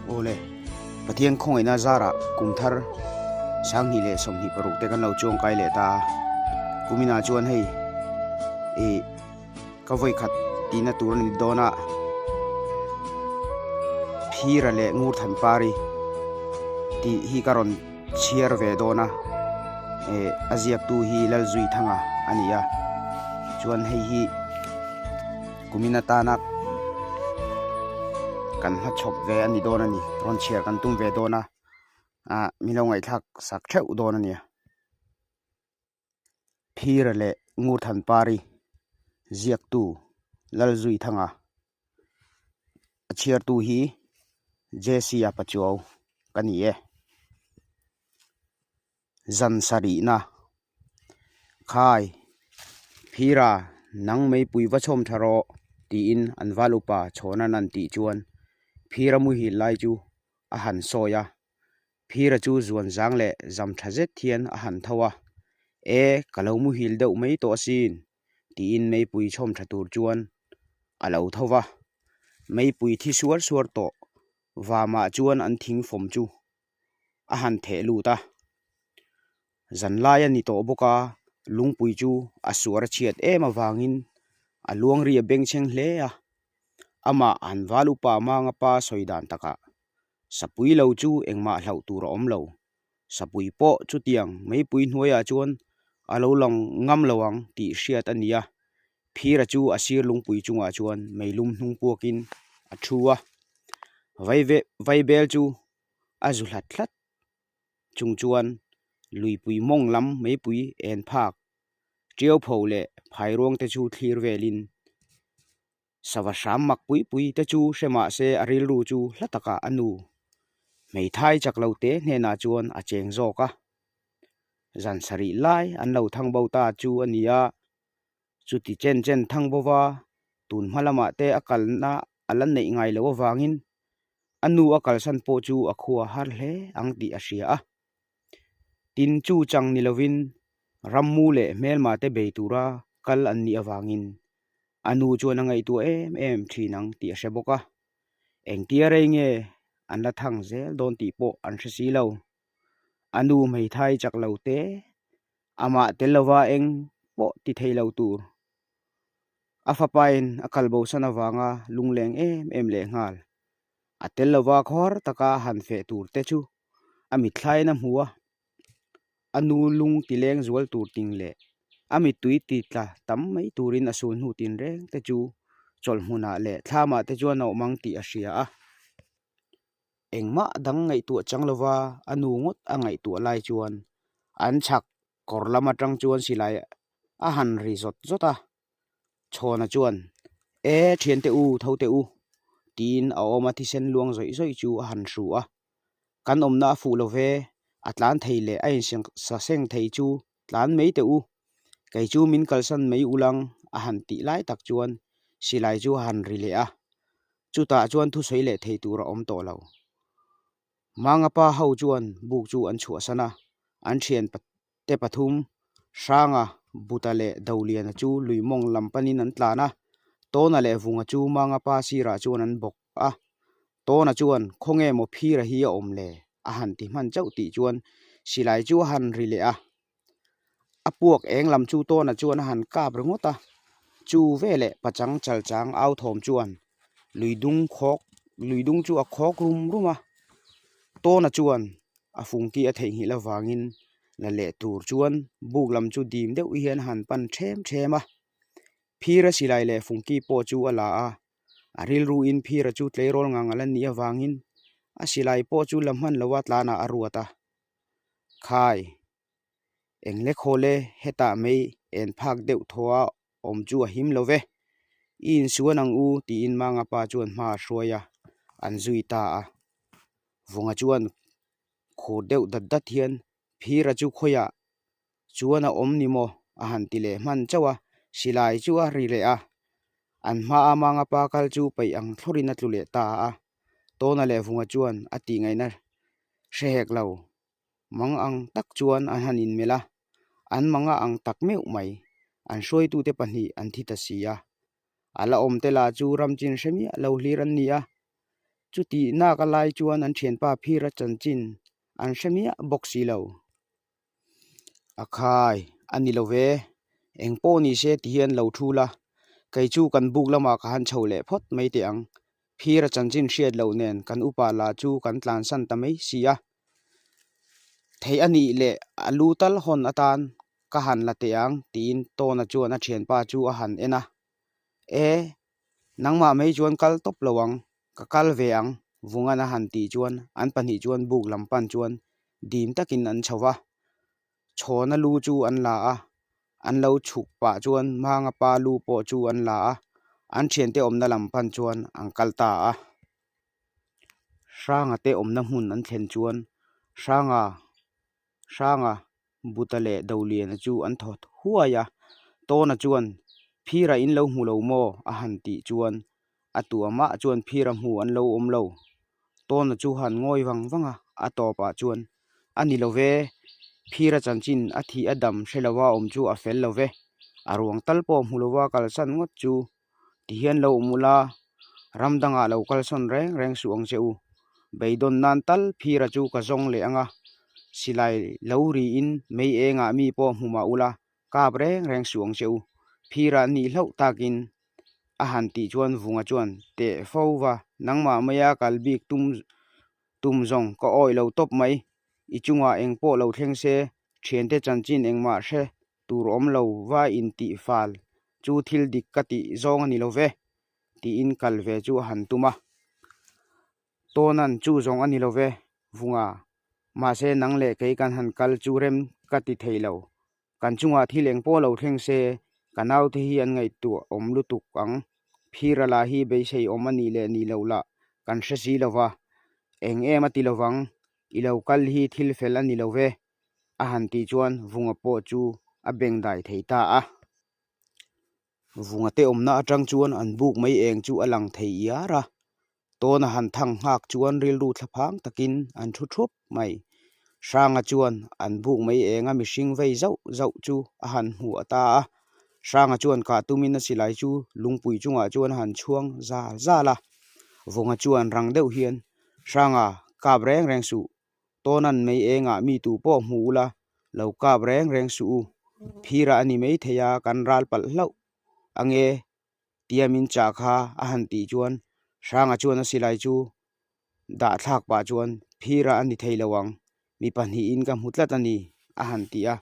Awle, Pathian khawngaihna zarah kum thar 2026 te kan lo chuangkai leh ta a, kuminah chuan hei ih ka vawi khat tihna tur a ni dawn a, Phira leh Ngurthanpari tih hi ka rawn chhiar ve dawn a, eh a ziaktu hi Lalzuithanga a ni a, chuan hei hi. Kumin atana kan hmachhawp ve a ni dawn a ni rawn chhiar kan tum ve dawn a ah min lo ngaihthlak sak theuh dawn a nia Phira leh Ngurthanpari ziaktu Lalzuithanga a chhiartu hi Jc a Pachuau ka ni e. Zan sarihna Khai, Phira, nang meipui va chhawm tha rawh, tiin an val upa chhawnan an tih chuan Phira muhil lai chu a han sawi a. Phira chu zuan zang leh zam tha zet hian a han tho a, E, ka lo muhil deuh mai tawh asin, tiin meipui chhawm tha tur chuan a lo tho va. Meipui thi suar suar tawh vamah chuan an thing fawm chu a han theh lut a, zanlai a ni tawh bawk a, lungpui chu a suar a chhiat em avangin a luang ri a bengchheng hle a, amah han val upa manga pa sawi dan takah sapui lo chu engmah hlauh tur a awm lo, sapui pawh chutiang meipui hnuaiah chuan a lo lang ngam lo ang tih hriat a ni a, phira chu a sir lungpui chungah chuan meilum hnung puakin a thu a, vaibel chu a zu hlat hlat chung chuan luipui mawng lam meipui en phak tiau pho leh phai ruang te chu thlir velin sava hram mak pui pui te chu hre mah se a rilru chu hla takah a nu hmeithai chak lo te hnenah chuan a cheng zawk a zan sarih lai an lo thang bo ta chu a ni a chuti chen chen thang bova tun hma lamah te a kalna a la neih ngai loh avangin a nu a kalsan pawh chu a khua har hle ang tih a hria a. Tin chu chang ni lovin rammu leh hmelma te bei tura kal an nih avangin a nu chuan a ngaihtuah em em thin ang tih a hre bawk a. Engtia rei nge an la thang zel dawn tih pawh an hre si lo. A nu hmeithai chak lo te amah tel lova eng pawh ti thei lo tur. A fapain a kal bosan avanga lungleng em em leh nghal. A tel lova khawr taka han feh tur te chu a mitthlaiin a hmu a, a nu lung ti leng zual tur ting leh a mittui ti tla tam mai turin a sul hnu tinreng te chu chawlh hmunah leh thlamah te chuan a awm ang tih a hria a. Engmah dang ngaihtuah chang lova a nu ngawt a ngaihtuah lai chuan an chhak kawr lam atang chuan silai a han ri zawt zawt a, Chhawna chuan, E thiante u, tho teh u, tiin a awma thisen luang zawih zawih chu a han hru a, Kan awmna a fuh lo ve, a tlan thei leh a insa seng thei chu tlan mai teh u, kei chu min kalsan mai ulang a han tih lai tak chuan silai chu a han ri leh a, chutah chuan thusawi leh thei tur a awm tawh lo. Mangapa ho chuan buk chu an chhuahsan a, an thian te pathum, Hranga, Buta leh Doliana chu lui mawng lam panin an tlan a, Tawna leh Vunga chu Mangapa sirah chuan an bawk a. Tawna chuan, Khawnge maw phira hi a awm le? a han ti hman chauh tih chuan silai chu a han ri leh a. A puak eng lam chu Tawna chuan a han kap ringawt a, chu veleh pachang chalchang au thawm chuan lui dung khawk lui dung chu a khawk rum rum a. Tawna chuan a fungki a theihnghilh avangin la leh tur chuan buk lam chu dim deuh hian a han pan them them a. Phira silai leh fungki pawh chu a la a, a rilruin Phira chu tleirawl ngang a la nih avangin a silai pawh chu la hman loha tlanah a ruat a. Khai, eng le khawl e, hetah mei en phak deuh thaw a awm chu a him lo ve. I insuan ang u, tiin Manga pa chuan hma a hruai a, an zui ta a. Vunga chuan khur deuh dat dat hian Phira chu khawiah chuan a awm ni maw? a han ti leh hman chauh a, silai chu a ri leh a. An hmaa Manga pa kal chu peih ang thlawrin a tlu leh ta a. Tawna leh Vunga chuan a tih ngaihna hre hek lo. Mang ang tak chuan an han inmelh a, an manga ang tak meuh mai. An hruaitute pahnih an thi ta si a. A la awm te lah chu ram chin hre miah lo hlir an ni a. Chutih nak a lai chuan an thianpa Phira chanchin an hre miah bawk si lo. A khai, a ni lo ve. Eng pawh ni se ti hian lo thu la, kei chu kan buk lamah ka han chho leh phawt mai teh ang. Phira chanchin hriat loh nen kan upa lah chu kan tlansan ta mai si a. Theih a nih leh a lu tal hawn atan ka han la teh ang tiin Tawna chuan a thianpa chu a han en a. E, nangmah mai chuan kal tawp lo ang, ka kal ve ang Vungan a han tih chuan an pahnih chuan buk lam pan chuan dim takin an chho va. Chhawna lu chu an la a, an lo chhuk pah chuan Manga pa lu pawh chu an la a, an thiante awmna lam pan chuan an kal ta a. Hranga te awmna hmun an thlen chuan Hranga Hranga Buta leh Doliana chu an thaw huai a, Tawna chuan Phira in lo hmu lo maw? a han tih chuan a tuamah chuan Phira hmu an lo awm lo. Tawna chu han ngawi vang vang a, a tawpah chuan A ni lo ve, Phira chanchin a thih a dam hre lova awm chu a fel lo ve, a ruang tal pawh hmu lova kalsan ngawt chu Tihian lo awm ula, ram dangah lo kalsawn reng reng suh ang che u. Beidawn nan tal phira chu ka zawng leh ang a, silai lo riin mei engah mi pawh hmu mah ula, kap reng reng suh ang che u. Phira nih hlauh takin a han tih chuan Vunga chuan teh fo va, nangmah maia kal bik tum tum zawng ka awih lo tawp mai. I chungah eng pawh lo thleng se, thiante chanchin engmah hre tur awm lo va intih fal chu thil dik ka tih zawng a ni lo ve, tiin kal ve chu a han tum a. Tawnan chu zawng a ni lo ve, Vunga, mahse nang leh kei kan han kal chu rem ka ti thei lo. Kan chungah thil eng pawh lo thleng se, ka naute hi an ngaihtuah awm lutuk ang. Phira lah hi beisei awm a nih leh nih loh lah kan hre si lo va, eng em a ti lo vang, i lo kal hi thil fel a ni lo ve, a han tih chuan Vunga pawh chu a beng dai thei ta a. Vunga te awmna atang chuan an buk mai eng chu a lang thei iar a, tawna han thang nghak chuan rilru thlaphang takin an thu thup mai. Hranga chuan an buk mai enga mihring vei zauh zauh chu a han hmu a ta a, Hranga chuan kah tumin a silai chu lungpui chungah chuan a han chhuang zal zal a. Vunga chuan rang deuh hian, Hranga, kap reng reng suh, Tawnan mei engah mi tu pawh hmu ula, lo kap reng reng suh u. Phira a ni mai thei a, kan ral palh hlauh ange tia min chah kha a han tih chuan Hranga chuan a silai chu dah thlak pah chuan Phira a ni thei lo ang, mi pahnihin ka hmu tlat a ni a han ti a.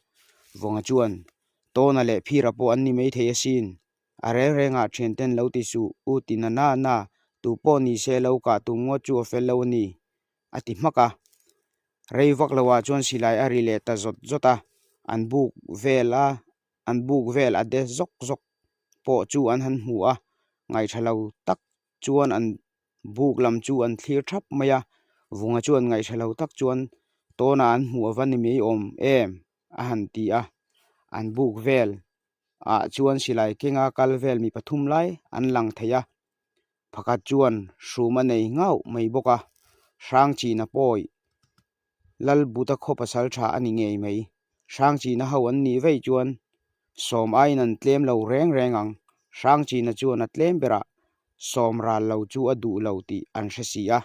Vawnga chuan Tawna leh Phira pawh an ni mai thei asin, A reng rengah thianten lo ti suh u ti na na na, tu pawh ni se lo kah tum ngawt chu a fel lo a ni. a ti hmak a. Rei vak loah chuan silai a ri leh ta zawt zawt a, an buk vel a, an buk vel a de zawk zawk pawh chu an han hmu a, ngaihṭha lo tak chuan an buk lam chu an thlir ṭhap mai a, Vunga chuan ngaihṭha lo tak chuan tawnah an hmuh ava ni mai awm em a han ti a, an buk vel ah chuan silai kenga kal vel mi pathum lai an lang thei a. Pakhat chuan hrum a nei ngauh mai bawk a, Hrangchina pawi Lalbuta khaw pasal tha a ni ngei mai. Hrangchina ho an nih vei chuan sawm aiin an tlem lo reng reng ang. Hrangchina chuan a tlem berah sawm ral lo chu a duh lo tih an hre si a.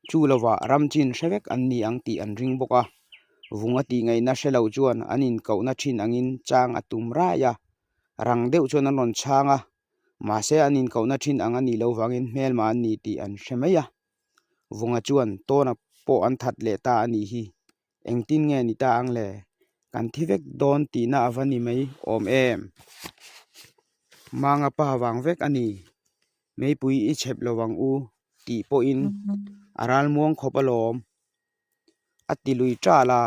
Chu lovah ram chin hre vek an ni ang tih an ring bawk a. Vung a tih ngaihna hre lo chuan an inkohna thin angin chang a tum rai a. Rang deuh chuan an rawn chhang a, mahse an inkohna thin ang a nih loh vangin hmelma an ni tih an hre mai a. Vunga chuan tawna pawh an that leh ta a nih hi. Engtin nge ni ta ang le? Kan thi vek dawn tihna a va ni mai awm em? Manga pa vang vek a ni. Meipui i chhep lo ang u tih pawhin a ralmuang khawp alawm. A ti lui ṭal a,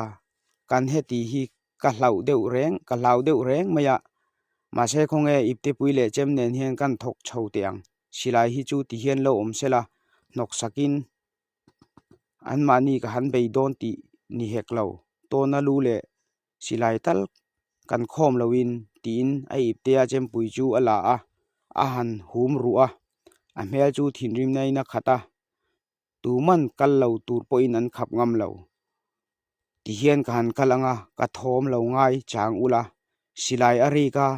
kan heti hi ka hlauh deuh reng ka hlau deuh reng mai a mahse khawnge iptepui leh chem nen hian kan thawk chho teh ang silai hi chu ti hian lo awm sela hnawk sakin anmahni ka han bei dawn tih ni hek lo tawna lu leh silai tal kan khawm loin tiin a iptea chempui chu a la a a han hum ruh a a hmel chu thinrimna in a khat a. Tuman kal lo tur pawhin an khap ngam lo. Tihian ka han kal ang a, ka thawm lo ngai chang ula, silai a rik a,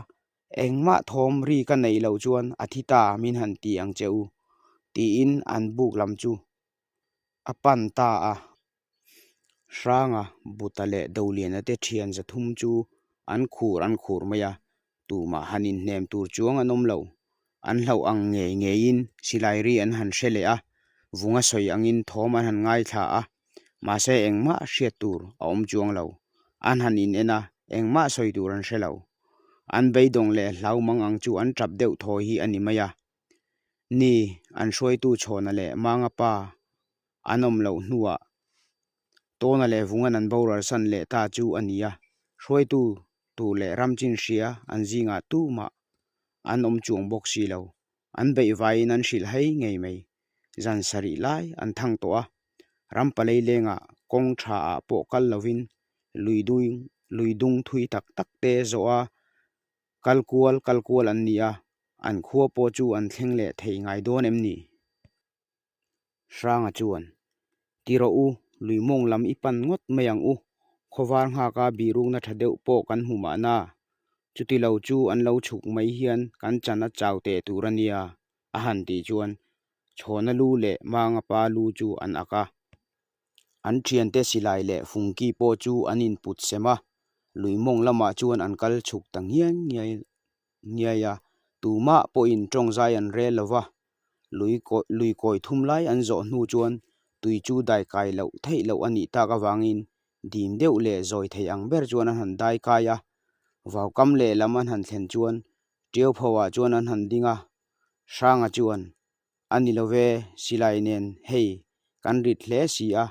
engmah thawm ri ka neih loh chuan a thi ta min han ti ang che u. Tiin an buk lam chu a pan ta a. Hranga, Buta leh Doliana te thian 300 chu an khur an khur mai a, tumah han inhnem tur chuang an awm lo. An hlauh ang ngei ngeiin silai ri an han hre leh a, vunga sawi angin thawm an han ngaithla a, mahse engmah hriat tur a awm chuang lo. An han in en a, engmah sawi tur an hre lo. An beidawng leh hlau mang ang chu an tap deuh thawi hi a ni mai a. Ni, an hruaitu Chhawna leh Manga pa an awm loh hnuah Tawna leh Vungan an boral san leh ta chu a ni a, hruaitu tur leh ram chin hria an zingah tumah an awm chuang bawk si lo. An beih vaiin an hrilh hai ngei mai. Zan sarih lai an thang tawh a, ram palei lengah kawng tha ah pawh kal lovin lui lui dung thui tak tak te zawh a Kal kual kal kual an ni a, an khua pawh chu an thleng leh thei ngai dawn em ni? Hranga chuan, Ti rawh u, lui mawng lam i pan ngawt mai ang u, khawvar nghaka bihrukna tha deuh pawh kan hmu mahna, chuti lo chu an lo chhuk mai hian kan chan a chau teh tur a nia, a han tih chuan Chhawna lu leh Manga pa lu chu an ak a. An thiante silai leh fungki pawh chu an input sem a, lui mawng lamah chuan an kal chhuk ta ngiai ngiai ngiai a, tumah pawhin tawngzai an rel lo va, lui lui kawi thum lai an zawh hnu chuan tui chu dai kai loh theih loh a nih tak avangin dim deuh leh zawi thei ang ber chuan an han dai kai a, vaukam lehlam an han thlen chuan Tiau pho ah chuan an han ding a, Hranga chuan, A ni lo ve, silai nen hei kan rit hle si a,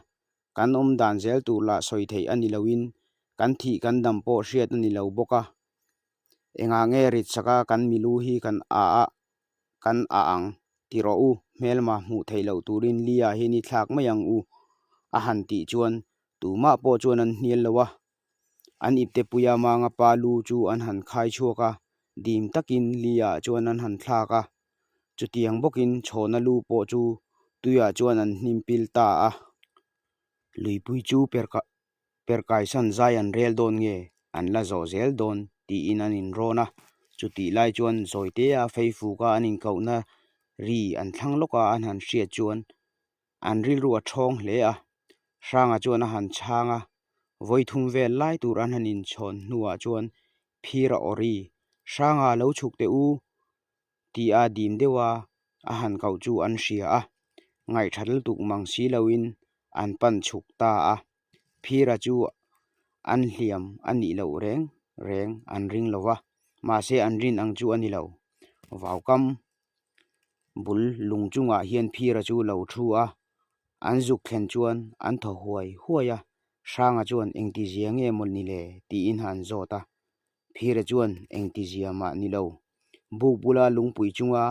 kan awm dan zel tur lah sawi theih a ni loin kan thih kan dam pawh hriat a ni lo bawk a. Engah nge rit saka kan milu hi kan a a kan a ang ti rawh u, hmelma hmuh theih loh turin li ah hian i thlak mai ang u a han tih chuan tumah pawh chuan an hnial lo a. An ipte puia manga pa lu chu an han khai chhuak a, dim takin li ah chuan an han thlak a. Chutiang bawkin chhawna lu pawh chu tuiah chuan an hnim pil ta a. Luipui chu perkaisan zai an rel dawn nge an la zawh zel dawn tiin an inrawn a. Chutih lai chuan Zawitea feifuka an inkohna ri an thlang lawka an han hriat chuan an rilru a thawng hle a. Hranga chuan a han chhang a, vawi thum vel lai tur an han inchhawn hnuah chuan phir a awri, Hranga lo chhuk teh u tia dim deuha a han koh chu an hria a, ngaihthat lutuk mang si loin an pan chhuk ta a, phira chu an hliam a nih loh reng reng an ring lo va, mahse an rin ang chu a ni lo. Vaukam bul lung chungah hian phira chu lo thu a, an zuk thlen chuan an thaw huai huai a, Hranga chuan engtizia nge maw ni le tiin a han zawt a. Phira chuan engtizia mah ni lo. Buk bula lungpui chunga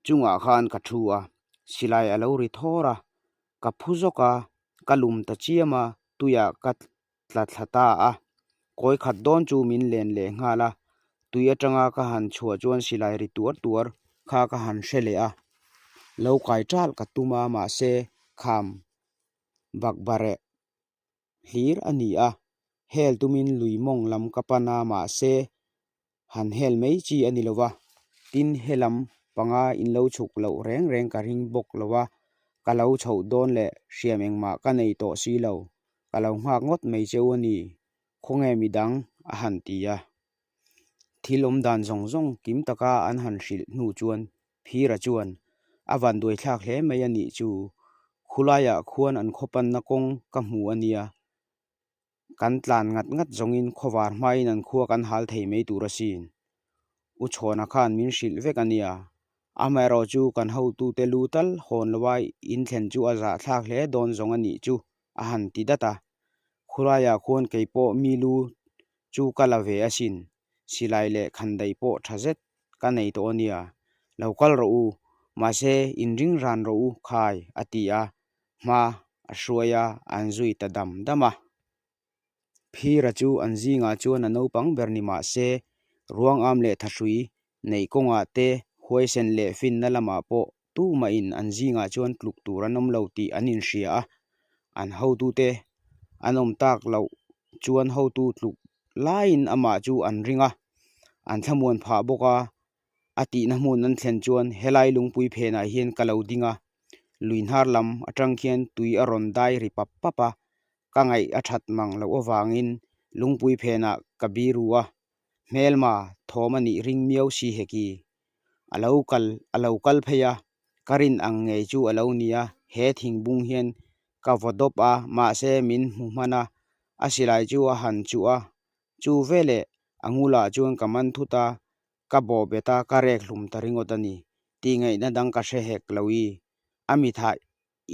chungah khan ka thu a, silai a lo ri thawr a, ka phu zawk a, ka lum ta chiam a, tuiah ka tla thla ta a. Kawi khat dawn chu min len leh nghal a, tui atanga ka han chhuah chuan silai ri tuar tuar kha ka han hre leh a. Lo kai ṭalh ka tum a, mahse kham bakbareh hlir a ni a, hel tumin lui mawng lam ka pan a, mahse han hel mai chi a ni lo va, tin helam panga in lo chhuk loh reng reng ka ring bawk lo a, ka lo chhoh dawn leh hriam engmah ka nei tawh si lo, ka lo nghak ngawt mai cheu a ni, khawnge midang a han ti a. Thil awm dan zawng zawng kim taka an han hrilh hnu chuan Phira chuan a van duaithlak hle mai a nih chu, khulaiah khuan an khawpanna kawng ka hmu a nia, kan tlan ngat ngat zawngin khawvar hmain an khua kan hal thei mai tur asin. U Chhawna khan min hrilh vek a nia, amaherawh chu kan hotute lu tal hawn lova inthlen chu a zahthlak hle dawn zawng a nih chu a han ti dat a. Khulaiah khuan kei pawh mi lu chu ka la ve asin, silai leh khandaih pawh tha zet ka nei tawh a nia, lo kal rawh u, mahse inring ran rawh u khai a ti a, hma a hruai a, an zui ta dam dam a. Phira chu an zingah chuan a naupang ber ni mah se, ruangam leh thahrui neih kawngah te, huaisen leh finna lamah pawh tumahin an zingah chuan tluk tur an awm lo tih an inhria a, an hotute an awm tak loh chuan hotu tluk laiin amah chu an ring a, an thlamuan phah bawk a. A tihna hmun an thlen chuan helai lungpui phenah hian ka lo ding a, lui hnar lam atang khian tui a rawn dai ri pap pap a, ka ngaih a that mang loh avangin lungpui phenah ka biru a, hmelma thawm a nih ring miau si heki. A lo kal a lo kal phei a, ka rin ang ngei chu a lo ni a, he thingbung hian ka vaw dawp a, mahse min hmu hman a, a silai chu a han chuh a, chu veleh a ngulah chuan ka man thut a, ka bawh bet a, ka rek hlum ta ringawt a ni. Tih ngaihna dang ka hre hek lo i, a mithah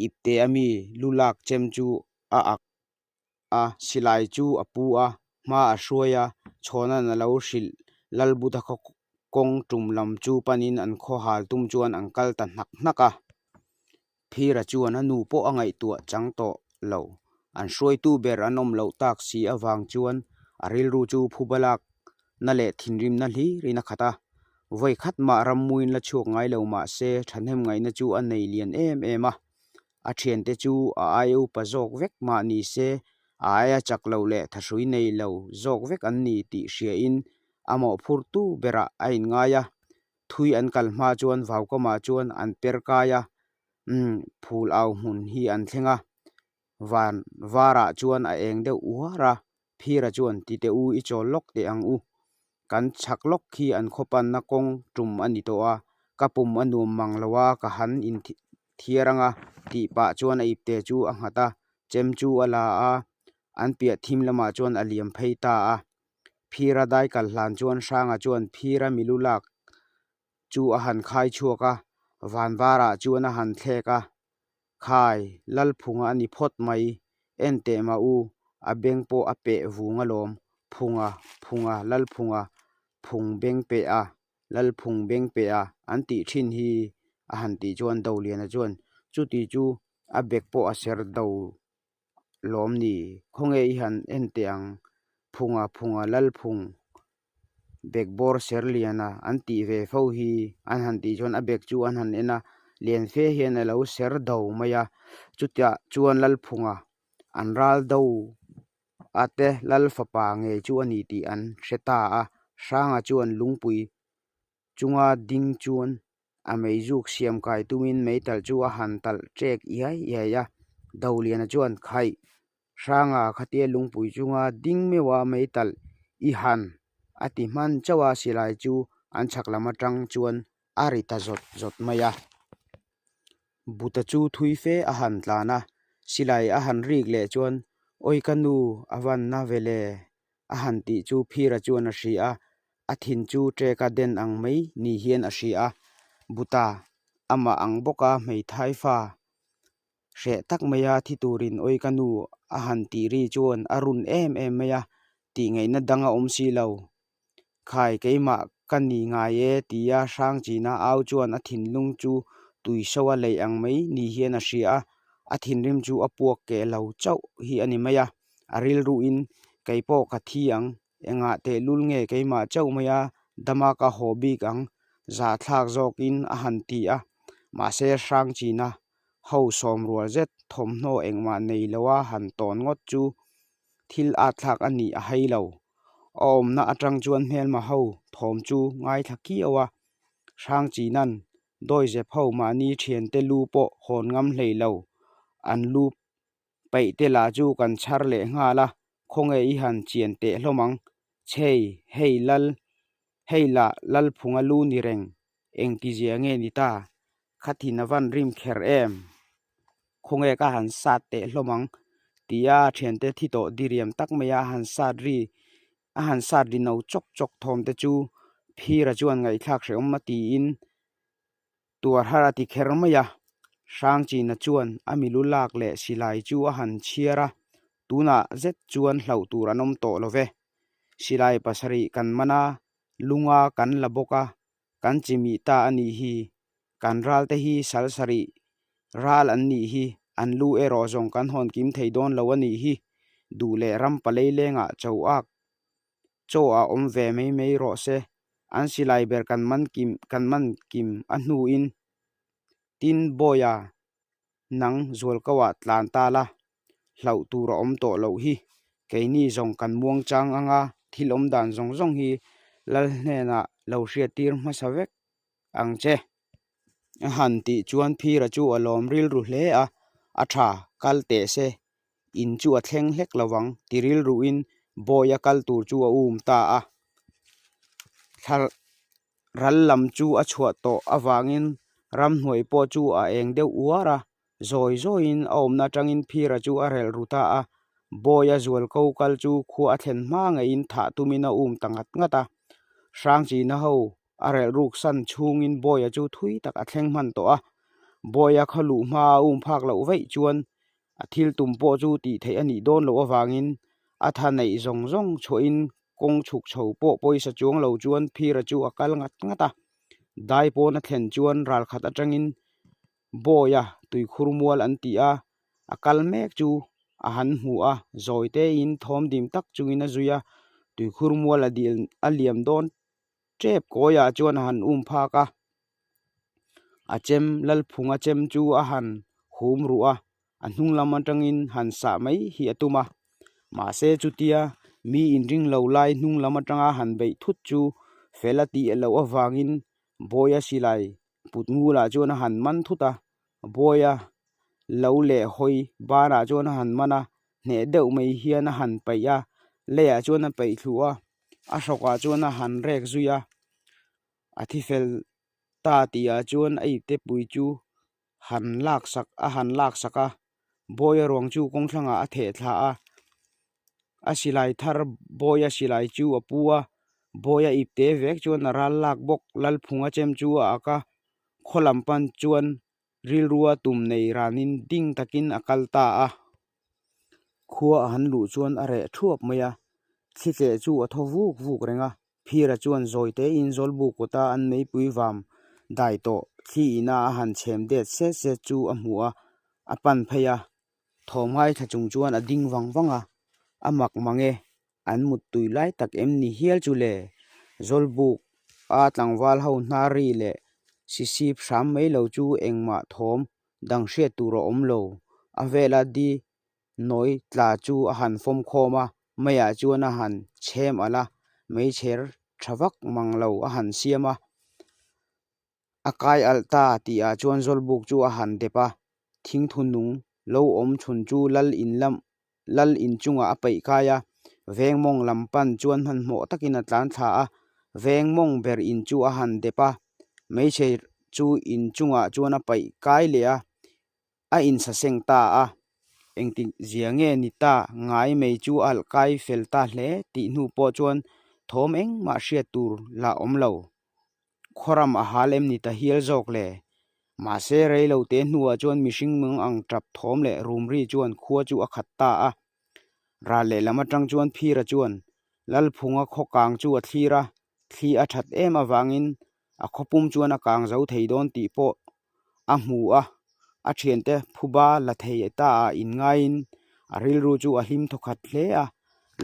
ipte a mi lu lak chem chu a ak a, silai chu a pu a, hma a hruai a, chhawna'n a lo hrilh Lalbuta khaw kawng tum lam chu panin an khaw hal tum chuan an kal ta hnak hnak a. Phira chuan a nu pawh a ngaihtuah chang tawh lo. An hruaitu ber an awm loh tak si avang chuan a rilru chu phuba lakna leh thinrimna hlirin a khat a. Vawi khat mah rammuin la chhuak ngai lo mah se thahnem ngaihna chu a nei lian em em a. A thiante chu a aia upa zawk vek mah ni se a aia chak lo leh thahrui nei lo zawk vek an ni tih hriain a mawhphurtu berah a inngai a. Thui an kal hma chuan Vaukamah chuan an per kai a, umm phul au hmun hi an thleng a. Van varah chuan a eng deuh uar a, Phira chuan ti teh u i chawl lawk teh ang u. Kan chhak lawk khi an khaw panna kawng tum a ni tawh a, ka pum a nuam mang lo a, ka han in thiar ang a tih pah chuan a ipte chu a nghat a, chem chu a la a, an piah thim lamah chuan a liam phei ta a. Phira dai kal hlan chuan Hranga chuan Phira milu lak chu a han khai chhuak a, van varah chuan a han thlek a, Khai, Lalphunga a ni phawt mai, en teh mah u, a beng pawh a peh vung alawm, Phunga, Phunga, Lalphunga, Phung beng peh a, Lalphung beng peh a, an tih thin hi, a han tih chuan Doliana chuan chuti chu a bek pawh a ser do lawm ni? Khawnge i han en teh ang? Phunga phunga Lalphung bekbawr ser liana an tih ve fo hi an han tih chuan a bek chu an han en a, lian fe hian a lo ser do mai a, chutiah chuan Lalphunga an ral do a te Lal fapa ngei chu a ni tih an hre ta a, Hranga chuan lungpui chunga ding chuan a meizuk siam kai tumin meitalh chu a han talh ṭek iai iai a, Doliana chuan khaih Hranga khatia lungpui chunga ding meuh a meitalh i han a ti hman chauh a, silai chu an chhak lam aṭang chuan a ri ta zawt zawt mai a. Buta chu thui fe a han tlan a, silai a han rik leh chuan Awi ka nu a van na ve le a han tih chu Phira chuan a hria a, a thin chu ṭeka den ang mai ni hian a hria a, Buta amah ang bawka hmeithai fa hreh tak maia thi turin awi ka nu a han tih ri chuan a run em em mai a, tih ngaihna dang a awm si lo. Khai keimah ka ni ngai e tia Hrangchina au chuan a thinlung chu tui so a leih ang mai ni hian a hria a, a thinrim chu a puak keh lo chauh hi a ni mai a, a rilruin keipawh ka thi ang, engah tehlul nge keimah chauh maia dama ka haw bik ang zahthlak zawkin a han ti a, mahse Hrangchina ho sawm rual zet thawmhnaw engmah nei loa han tawn ngawt chu thil at thlak a nih a hai lo. A awmna atang chuan hmelma ho thawm chu ngaithla kiau a, Hrangchinan dawizep ho mahni thiante lu pawh hawn ngam hlei lo, an lu paih te lah chu kan chhar leh nghal a, khawnge i han chian teh hlawm ang, chhei, hei lal, hei lah Lalphunga lu ni reng, engtizia nge ni ta, Khathin a van rim kher em? Khawnge ka han sat teh hlawm ang tia thiante thi tawh diriam tak maia a han sat ri a han sat ri no chawk chawk thawm te chu Phira chuan ngaihthlak hrehawm a tiin tuar har a ti kher mai a. Hrangchina chuan a milu lak leh silai chu a han chhiar a, tunah zet chuan hlauh tur an awm tawh lo ve. Silai pasarih kan man a, lunga kan la bawk a, Kan chimih ta a nih hi. Kan ral te hi sal sarih ral an nih hi. An lu erawh zawng kan hawn kim thei dawn lo a nih hi. Duh leh ram palei lengah cho ak chaw a awm ve mai mai rawh se. An silai ber kan man kim kan man kim a hnuin tin Bawia nang zualko ah tlan ta la, hlauh tur a awm tawh loh hi. Keini zawng kan muang chang anga thil awm dan zawng zawng hi Lal hnenah lo hriattir hmasa vek. ang che. A han tih chuan Phira chu a lawm rilru hle a, A tha, kal teh se, in chu a thleng hlek lo vang ti rilruin Bawia kal tur chu a um ta a. Thla ral lam chu a chhuah tawh avangin ramhnuai pawh chu a eng deuh uar a, zawi zawiin a awmna atangin Phira chu a relh ru ta a. Bawia zualko kal chu khua a thlen hma ngeiin thah tumin a um ta ngat ngat a. Hrangchina ho A relh ruk san chhungin Bawia chu thui tak a thleng hman tawh a, Bawia khaw luh hma a um phak loh vaih chuan a thil tum pawh chu tih theih a nih dawn loh avangin a tha neih zawng zawng chhuahin kawng chhuk chho pawh pawisa chuang lo chuan Phira chu a kal ngat ngat a. Dai pawn a thlen chuan ralkhat atangin Bawia tuikhur mual an ti a, a kal mek chu a han hmu a, zawi tein thawm dim tak chungin a zui a, tuikhur mual a dil a liam dawn Tep kawiah chuan a han um phak a, a chem Lalphunga chem chu a han hum ruh a, a hnung lam atangin han sah mai hi a tum a. Mahse chutia mi inring lo lai hnung lam atanga han beih thut chu fel a tih loh avangin Bawia silai put ngulah chuan a han man thut a, Bawia lo leh hawi banah chuan a han man a, hneh deuh mai hian a han paih a, leiah chuan a paih thluh a. A hrawkah chuan a han rek zui a, a thi fel ta tihah chuan a ipte pui chu han lak sak a han lak sak a, Bawia ruang chu kawng thlangah a theh thla a, a silai thar Bawia silai chu a pu a, Bawia ipte vek chuan a ral lak bawk, Lalphunga chem chu a ak a, khaw lam pan chuan rilrua tum nei ranin ding takin a kal ta a. Khua a han luh chuan a reh thuap mai a, thli tleh chu a thaw vuk vuk reng a. Phira chuan zawi tein Zawlbuk kawta an meipui vam dai tawh thli ina a han chhem det set set chu a hmu a, a pan phei a. Thawm ngaithla chung chuan a ding vang vang a, a mak mang e, an muttui lai tak em ni hial chu le? Zawlbuk a tlangval ho hnar ri leh sisip hram mai lo chu engmah thawm dang hriat tur a awm lo. A vela di nawi tla chu a han fawm khawm a, meiah chuan a han chhem alh a, meichher tha vak mang lo a han siam a. A kai alh ta tihah chuan Zawlbuk chu a han dep a, thingthu nung lo awm chhun chu lal in lam lal in chungah a peih kai a, veng mawng lam pan chuan hmanhmawh takin a tlan thla a, veng mawng ber in chu a han dep a, hmeichhe chu in chungah chuan a paih kai leh a, a insaseng ta a, engtik zia nge ni ta ngai mai chu a alh kai fel ta hle tih hnu pawh chuan thawm engmah hriat tur lah awm lo. Khawram a hal em ni ta hial zawk le? Mahse rei lo te hnuah chuan mihring mung ang tap thawm leh rum ri chuan khua chu a khat ta a. Ral lehlam atang chuan Phira chuan Lalphunga khaw kang chu a thlir a, thli a that em avangin a khawpum chuan a kang zo thei dawn tih pawh a hmu a, a thiante phuba la thei ta ah inngaiin a rilru chu a hlim thawkhat hle a,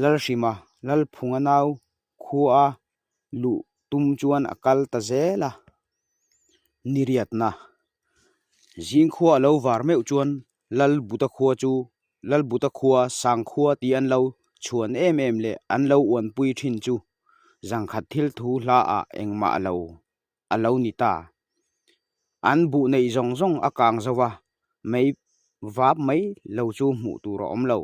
Lalhrima, Lalphunga nau khua luh tum chuan a kal ta zel a, niriatna zingkhua a lo var meuh chuan Lalbuta khua chu Lalbuta khua Sangkhua tih an lo chhuan em em leh an lo uanpui thin chu zangkhat thil thu hla ah engmah lo a lo ni ta. An buh neih zawng zawng a kang zo va, mei vap mai lo chu hmuh tur a awm lo.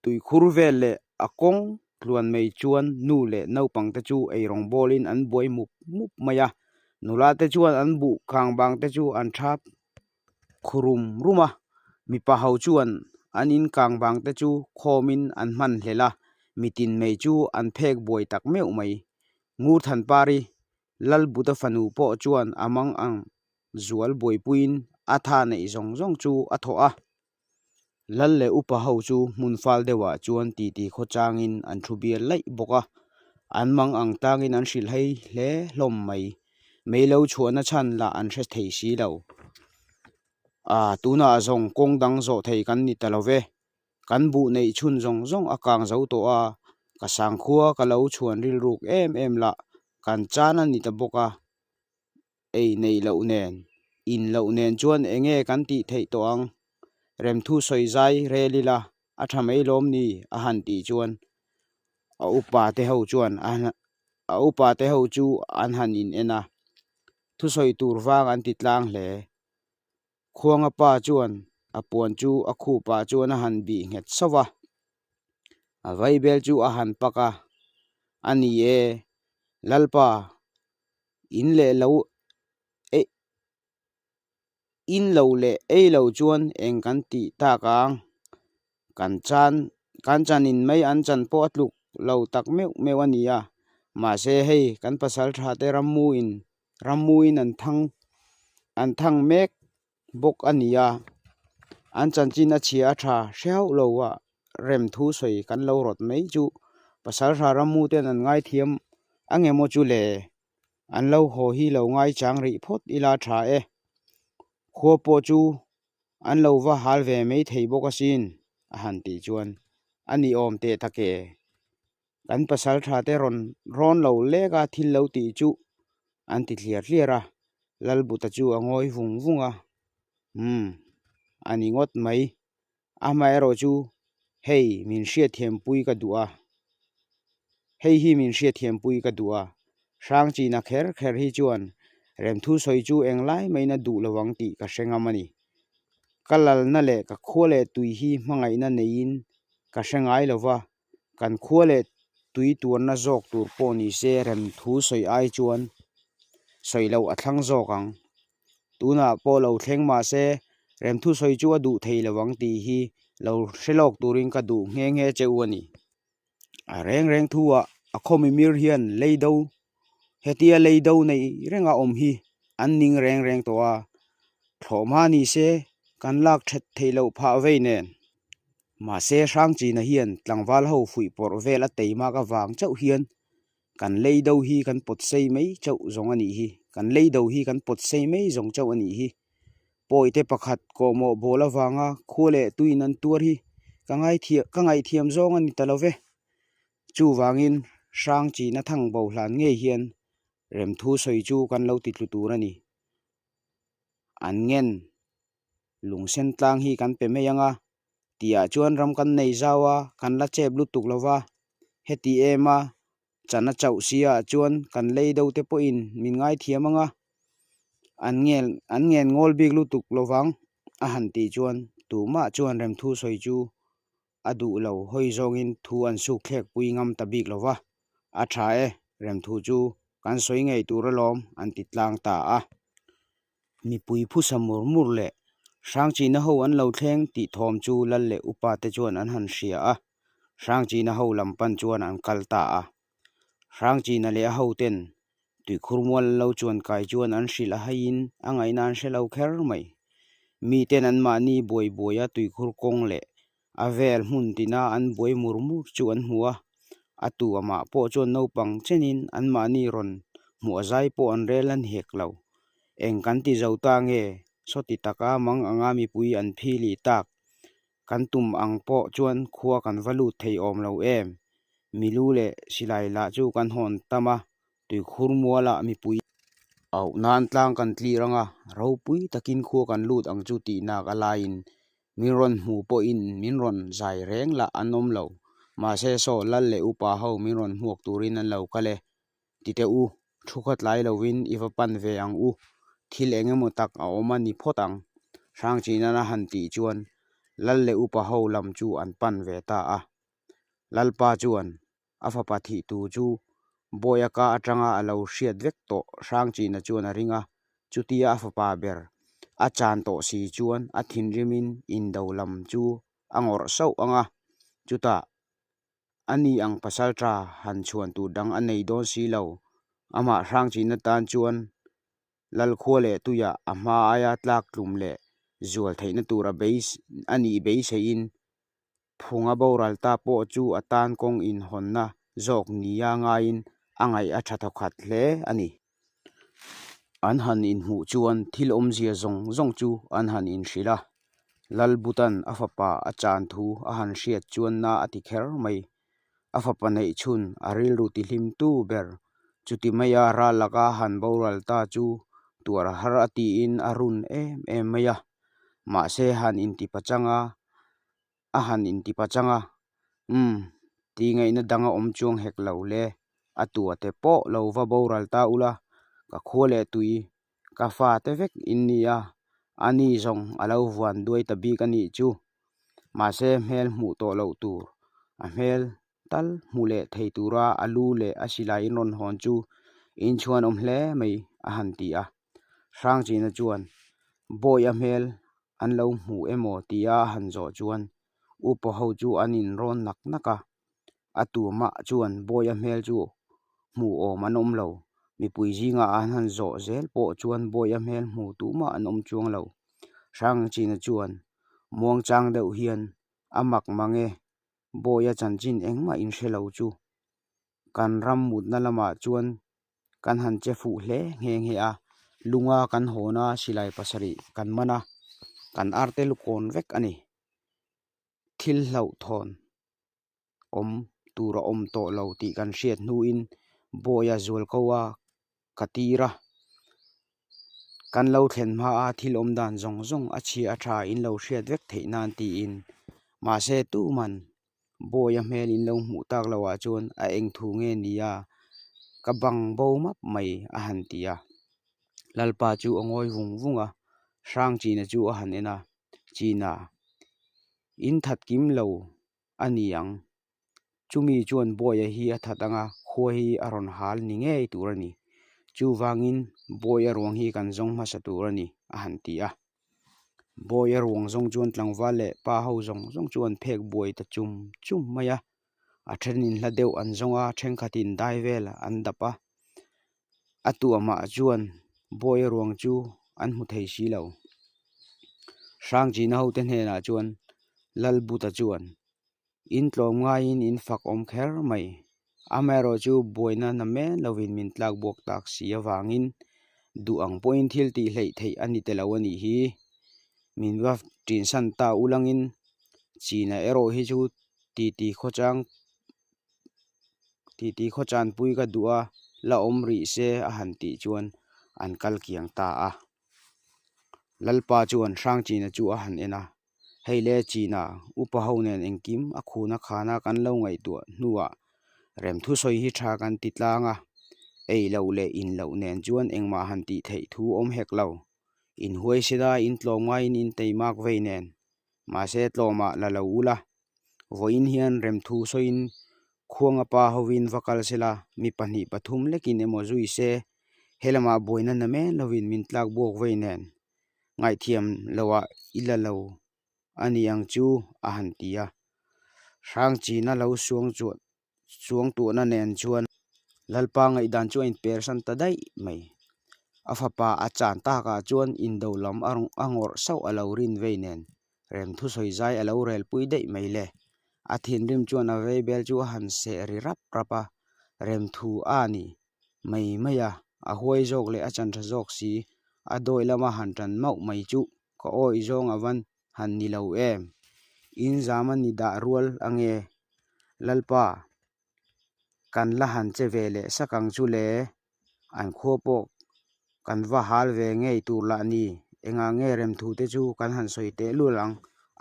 Tuikhur vel leh a kawng tluan mai chuan nu leh naupang te chu eirawng bawlin an buai mup mup mai a, nula te chuan an buh khang bang te chu an thap khu rum rum a, mipa ho chuan an in kang bang te chu khawmin an hman hlel a, mitin mai chu an phek buai tak meuh mai. Ngurthanpari Lalbuta fanu pawh chuan a mang ang zual buaipuiin a tha neih zawng zawng chu a thawh a. Lal leh upa ho chu hmun fal deuhah chuan titi khaw changin an thu bial laih bawk a, an mang ang tlangin an hrilh hei hle hlawm mai. Mei lo chhuahna chhan lah an hre thei si lo. Aa, tunah zawng kawng dang zawh thei kan ni ta lo ve. Kan buh neih chhun zawng zawng a kang zo tawh a, ka sangkhua ka lo chhuan rilruk em em lah kan chan a ni ta bawk a. Ei neih loh nen, in loh nen chuan eng nge kan tih theih tawh ang? Remthu sawi zai rel ila a tha mai lawm ni? a han tih chuan a upa te ho chuan a upa te ho chu an han in en a. Thusawi tur vang an ti tlang hle. Khuanga pa chuan a puan chu a khupah chuan a han bih nghet sauh a, a vaibel chu a han pak a, A ni e, Lalpa, in leh lo eh in lo leh ei lo chuan eng kan tih tak ang? Kan chan kan chanin mai an chan pawh a tluk lo tak meuh meuh a ni a, mahse hei kan pasal tha te rammuin rammuin an thang an thang mek bawk a ni a, an chanchin a chhia a tha hre hauh lo a rem thu sawi kan lo rawt mai chu pasal tha rammu ten an ngaithiam ang emaw chu le an lo haw hi lo ngaichang rih phawt ila tha e, khua pawh chu An lo va hal ve mai thei bawk asin, a han tih chuan a ni awm teh tak e. Kan pasal tha te rawn rawn lo lek a thil lo tih chu an ti thliar thliar a, Lalbuta chu a ngawi vung vung a, Umm, a ni ngawt mai. Amaherawh chu hei min hriatthiampui ka duh a, hei hi min hriatthiampui ka duh a, Hrangchina kher kher hi chuan remthu sawi chu englai maiin a duh lo ang tih ka hre ngam a ni. Ka lalna leh ka khua leh tui hi hmangaihna neiin ka hre ngai lo va, kan khua leh tui tuarna zawk tur pawh ni se remthu sawi ai chuan sawi loh a thlang zawk ang. Tunah pawh lo thleng mah se remthu sawi chu a duh thei lo ang tih hi lo hre lawk turin ka duh nghe nghe che u a ni. A reng reng thu ah a khaw mimir hian lei do hetia lei do nei renga awm hi an ning reng reng tawh a, thlawhhma ni se kan lak that theih loh phah vei nen. Mahse Hrangchina hian tlangval ho fuih pawrh vel a teimak avang chauh hian kan lei do hi kan pawt sei mai chauh zawng a nih hi, kan lei do hi kan pawt sei mai zawng chauh a nih hi. Pawite pakhat kawhmawh bawl avanga khua leh tuin an tuar hi ka ngaithiam ka ngaihthiam zawng a ni ta lo ve. Chuvangin Hrangchina thang bo hlan ngei hian remthu sawi chu kan lo ti tlu tur a ni. An ngen lungsen tlang hi kan pe mai ang a, tihah chuan ram kan nei zau a, kan la chep lutuk lo va, heti em a Chana chauh sia chuan kan lei deuh te pawhin min ngaithiam ang a, an ngen an ngen ngawl bik lutuk lovang a han tih chuan tumah chuan remthu sawi chu a duh lo hawi zawngin thu an suk thlek pui ngam ta bik lova, a tha e, remthu chu kan sawi ngei tur alawm an ti tlang ta a. Mipui phusa mur mur leh Hrangchina ho an lo thleng tih thawm chu lal leh upa te chuan an han hria a, Hrangchina ho lam pan chuan an kal ta a. Hrangchina leh a hoten tuikhur mual an lo chuan kai chuan an hrilh a haiin a ngaihna an hre lo kher mai. Miten anmahni buai buaia tuikhur kawng leh a vel hmun tina an buai mur mur chu an hmu a, a tu amah pawh chuan naupang chenin anmahni rawn hmuh a zai pawh an rel an hek lo. Eng kan ti zo ta nge? Sawti taka mang anga mipui an phili tak kan tum ang pawh chuan khua kan va lut thei awm lo em? Milu leh silai lah chu kan hawn tam a, tuikhur mualah mipui auh nan tlang kan tlir ang a, ropui takin khua kan lut ang chu tih nak a laiin Min rawn hmuh pawhin min rawn zai reng lah an awm lo. Mahse saw lal leh upa ho min rawn hmuak turin an lo kal e. Ti teh u, thu kha tlai lovin i va pan ve ang u. Thil eng emaw tak a awm a ni phawt ang. Hrangchina'n a han tih chuan lal leh upa ho lam chu an pan ve ta a. Lalpa chuan a fapa thih tu chu Bawia ka atanga a lo hriat vek tawh Hrangchina chuan a ring a, chutia a fapa ber a chan tawh si chuan a thinrimin indo lam chu a ngawrh sauh ang a, chutah a ni ang pasaltha han chhuan tur dang a nei dawn si lo, amah Hrangchina tan chuan Lalkhua leh tuiah a hma aia tlak tlum leh zual theihna tur a a nih beiseiin Phunga boral ta pawh chu a tan kawng inhawnna zawk nia ngaiin a ngaih a tha thawkhat hle a ni. An han inhmuh chuan thil awmzia zawng zawng chu an han inhrilh a, Lalbutan a fapa a chan thu a han hriat chuan na a ti kher mai. A fapa neih chhun a rilru tihlimtu ber chuti maia ral laka han boral ta chu tuar har a tiin a run em em mai a. Mahse han intipachang a, a han intipachang a, Umm, tih ngaihna dang a awm chuang hek lo le, a tua te pawh lo va boral ta ula, ka khua leh tui. Ka fate vek in ni a, a ni zawng a lo vuan duai ta bik a nih chu. Mahse hmel hmuh tawh loh tur, a hmel tal hmu leh thei tura a lu leh a silai in rawn hawn chu inchhuan awm hle mai a han ti a. Hrangchina chuan Bawiha hmel an lo hmu emaw tia a han zawh chuan upa ho chu an inrawn nak nak a, a tumah chuan Bawiha hmel chu hmuh awm an awm lo. Mipui zingah an han zawh zel pawh chuan Bawiha hmel hmu tumah an awm chuang lo. Hrangchina chuan muangchang deuh hian a mak mang e, Bawiha chanchin engmah in hre lo chu kan ram mutna lamah chuan kan han che fuh hle nghe nghe a, lunga kan hawn a silai pasarih kan man a, kan arte lukawn vek a ni. Thil hlauhthawn awm tur a awm tawh lo tih kan hriat hnuin Bawiha zualko a ka tir a, kan lo thlen hma a thil awm dan zawng zawng a chhia a tha in lo hriat vek theih nan tiin mahse tuman Bawiha hmel in lo hmuh tak loh ah chuan a eng thu nge ni a, ka bang bo map mai a han ti a. Lalpa chu a ngawi vung vung a, Hrangchina chu a han en a, China, in that kim lo a ni ang. Chumi chuan Bawiha hi a that ang a, khua hi a rawn hal ni ngei tur a ni. Chuvangin Bawiha ruang hi kan zawng hmasa tur a ni a han ti a. Bawiha ruang zawng chuan tlangval leh pa ho zawng zawng chu an phek buai ta chum chum mai a, a thenin hla deuh an zawng a, thenkhatin dai vel an dap a, a tuamah chuan Bawiha ruang chu an hmu thei si lo. Hrangchina hote hnenah chuan Lalbuta chuan In tlawm ngaiin in fak awm kher mai. Amaherawh chu buaina na men lovin min tlak buak tak si avangin duh ang pawhin thil tih hleih theih a ni te lo a nih hi. Min va ṭinsan ta ulangin China erawh hi chu titi khawchang titi khawchanpui ka duh a la awm rih se a han tih chuan an kal kiang ta a. Lalpa chuan Hrangchina chu a han en a. Hei le China upa ho nen engkim a khuna khana kan lo ngaihtuah hnuah remthusawi hi tha kan ti tlang a, ei loh leh in loh nen chuan engmah han tih theih thu awm hek lo. Inhuai sida in tlawm ngaiin in teimak vei nen, mahse tlawmah la lo ula. Vawiin hian remthu sawiin khuanga pa hovin va kal sela, mi pahnih pathum lekin emaw zui se, helamah buaina na men lovin min tlak buak vei nen. Ngaihthiam loah i la lo a ni ang chu a han ti a. Hrangchina lo suang chuan suang tuhna nen chuan Lalpa ngaihdan chu a inpersan ta daih mai. A fapa a chan takah chuan indo lam a ngawrh sauh a lo rin vei nen rem thusawi zai a lo relpui daih mai le. A thinrim chuan a veibel chu a han seh ri rap rap a, remthu a ni. mai mai a, a huai zawk leh a chan tha zawk si, a dawi lama han tan mauh mai chuh ka awih zawng a van han ni lo em? In zam a ni dah rual ange Lalpa, kan la han che ve leh sak ang chu le, an khua pawh kan va hal ve ngei tur lah ni, engah nge remthu te chu kan han sawi teh lul ang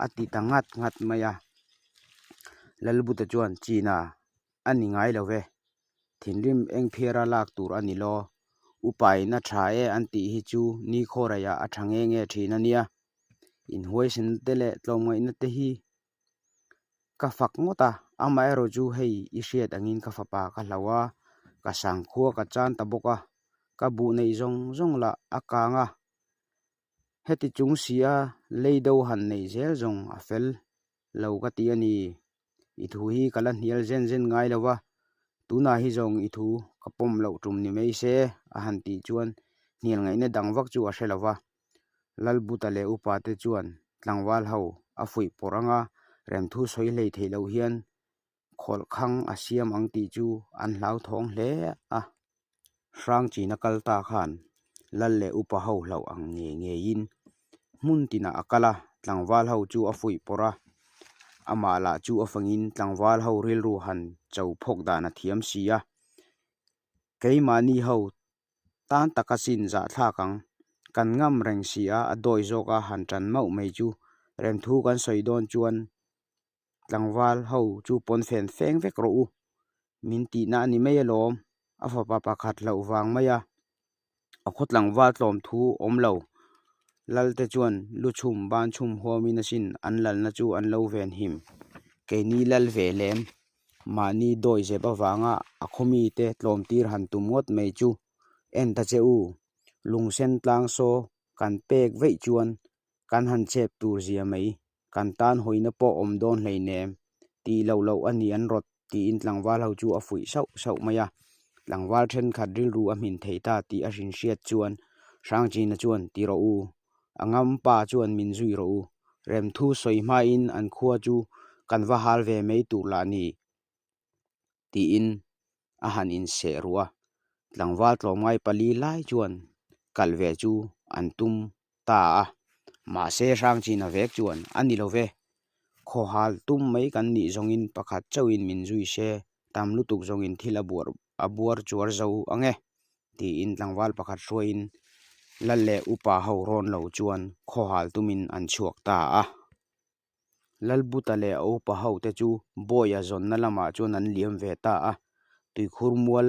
a ti ta ngat ngat mai a. Lalbuta chuan China a ni ngai lo ve. Thinrim eng phiara lak tur a ni lo. Upain a tha e an tih hi chu ni khawraiah a tha nge nge thin a nia. Inhuaisen te leh tlawmngaihna te hi ka fak ngawt a, amaherawh chu hei i hriat angin ka fapa ka hlau a, ka sangkhua ka chan ta bawk a, ka buh neih zawng zawng lah a kang a. Heti chung si a lei do han neih zel zawng a fel lo ka ti a ni. I thu hi ka la hnial zen zen ngai lo va, tunah hi zawng i thu ka pawm loh tum ni mai se a han tih chuan hnial ngaihna dang vak chu a hre lo va. Lalbuta leh upa te chuan tlangval ho a fuih pawrh anga remthu sawi hlei theih loh hian khawlhkhang a siam ang tih chu an hlauthawng hle a. Hrangchina kal ta khan lal leh upa ho hlauh ang ngei ngeiin hmun tinah a kal a, tlangval ho chu a fuih pawrh a. Amah lah chu a fangin tlangval ho rilru han cho phawk dan a thiam si a, keimahni ho tan taka chin zahthlak ang. Kan ngam reng si a, a dawi zawk a han tan mauh mai chu remthu kan sawi dawn chuan Tlangval ho chu pawn fen feng vek rawh u, min tihna a ni mai alawm, a fapa pakhat hlauh vang mai a. A khaw tlangval tlawm thu awm lo. Lal te chuan lu chhum ban chhum huamin asin an lalna chu an lo ven him. Keini lal ve lem mahni dawi zep avanga a khaw mite tlawm tir han tum ngawt mai chu en ta che u. Lungsen tlang saw kan pek veih chuan kan han chep tur zia mai kan tan hawina pawh awm dawn hleinem tih loh loh a ni an rawt tiin tlangval ho chu a fuih sauh sauh mai a. Tlangval thenkhat rilru a hmin thei ta tih a hrinhriat chuan Hrangchina chuan ti rawh u, a ngam pa chuan min zui rawh u, remthu sawi hmain an khua chu kan va hal ve mai tur lah ni tiin a han inseh ruh a, tlangval tlawmngai pali lai chuan kal ve chu an tum ta a, mahse Hrangchina vek chuan a ni lo ve, khawhal tum mai kan nih zawngin pakhat chauhin min zui se, tam lutuk zawngin thil a buar a buar chuar zo ang e tiin tlangval pakhat hruaiin lal leh upa ho rawn lo chuan khawhal tumin an chhuak ta a. Lalbuta leh a upa ho te chu Bawia zawnna lamah chuan an liam ve ta a, tuikhur mual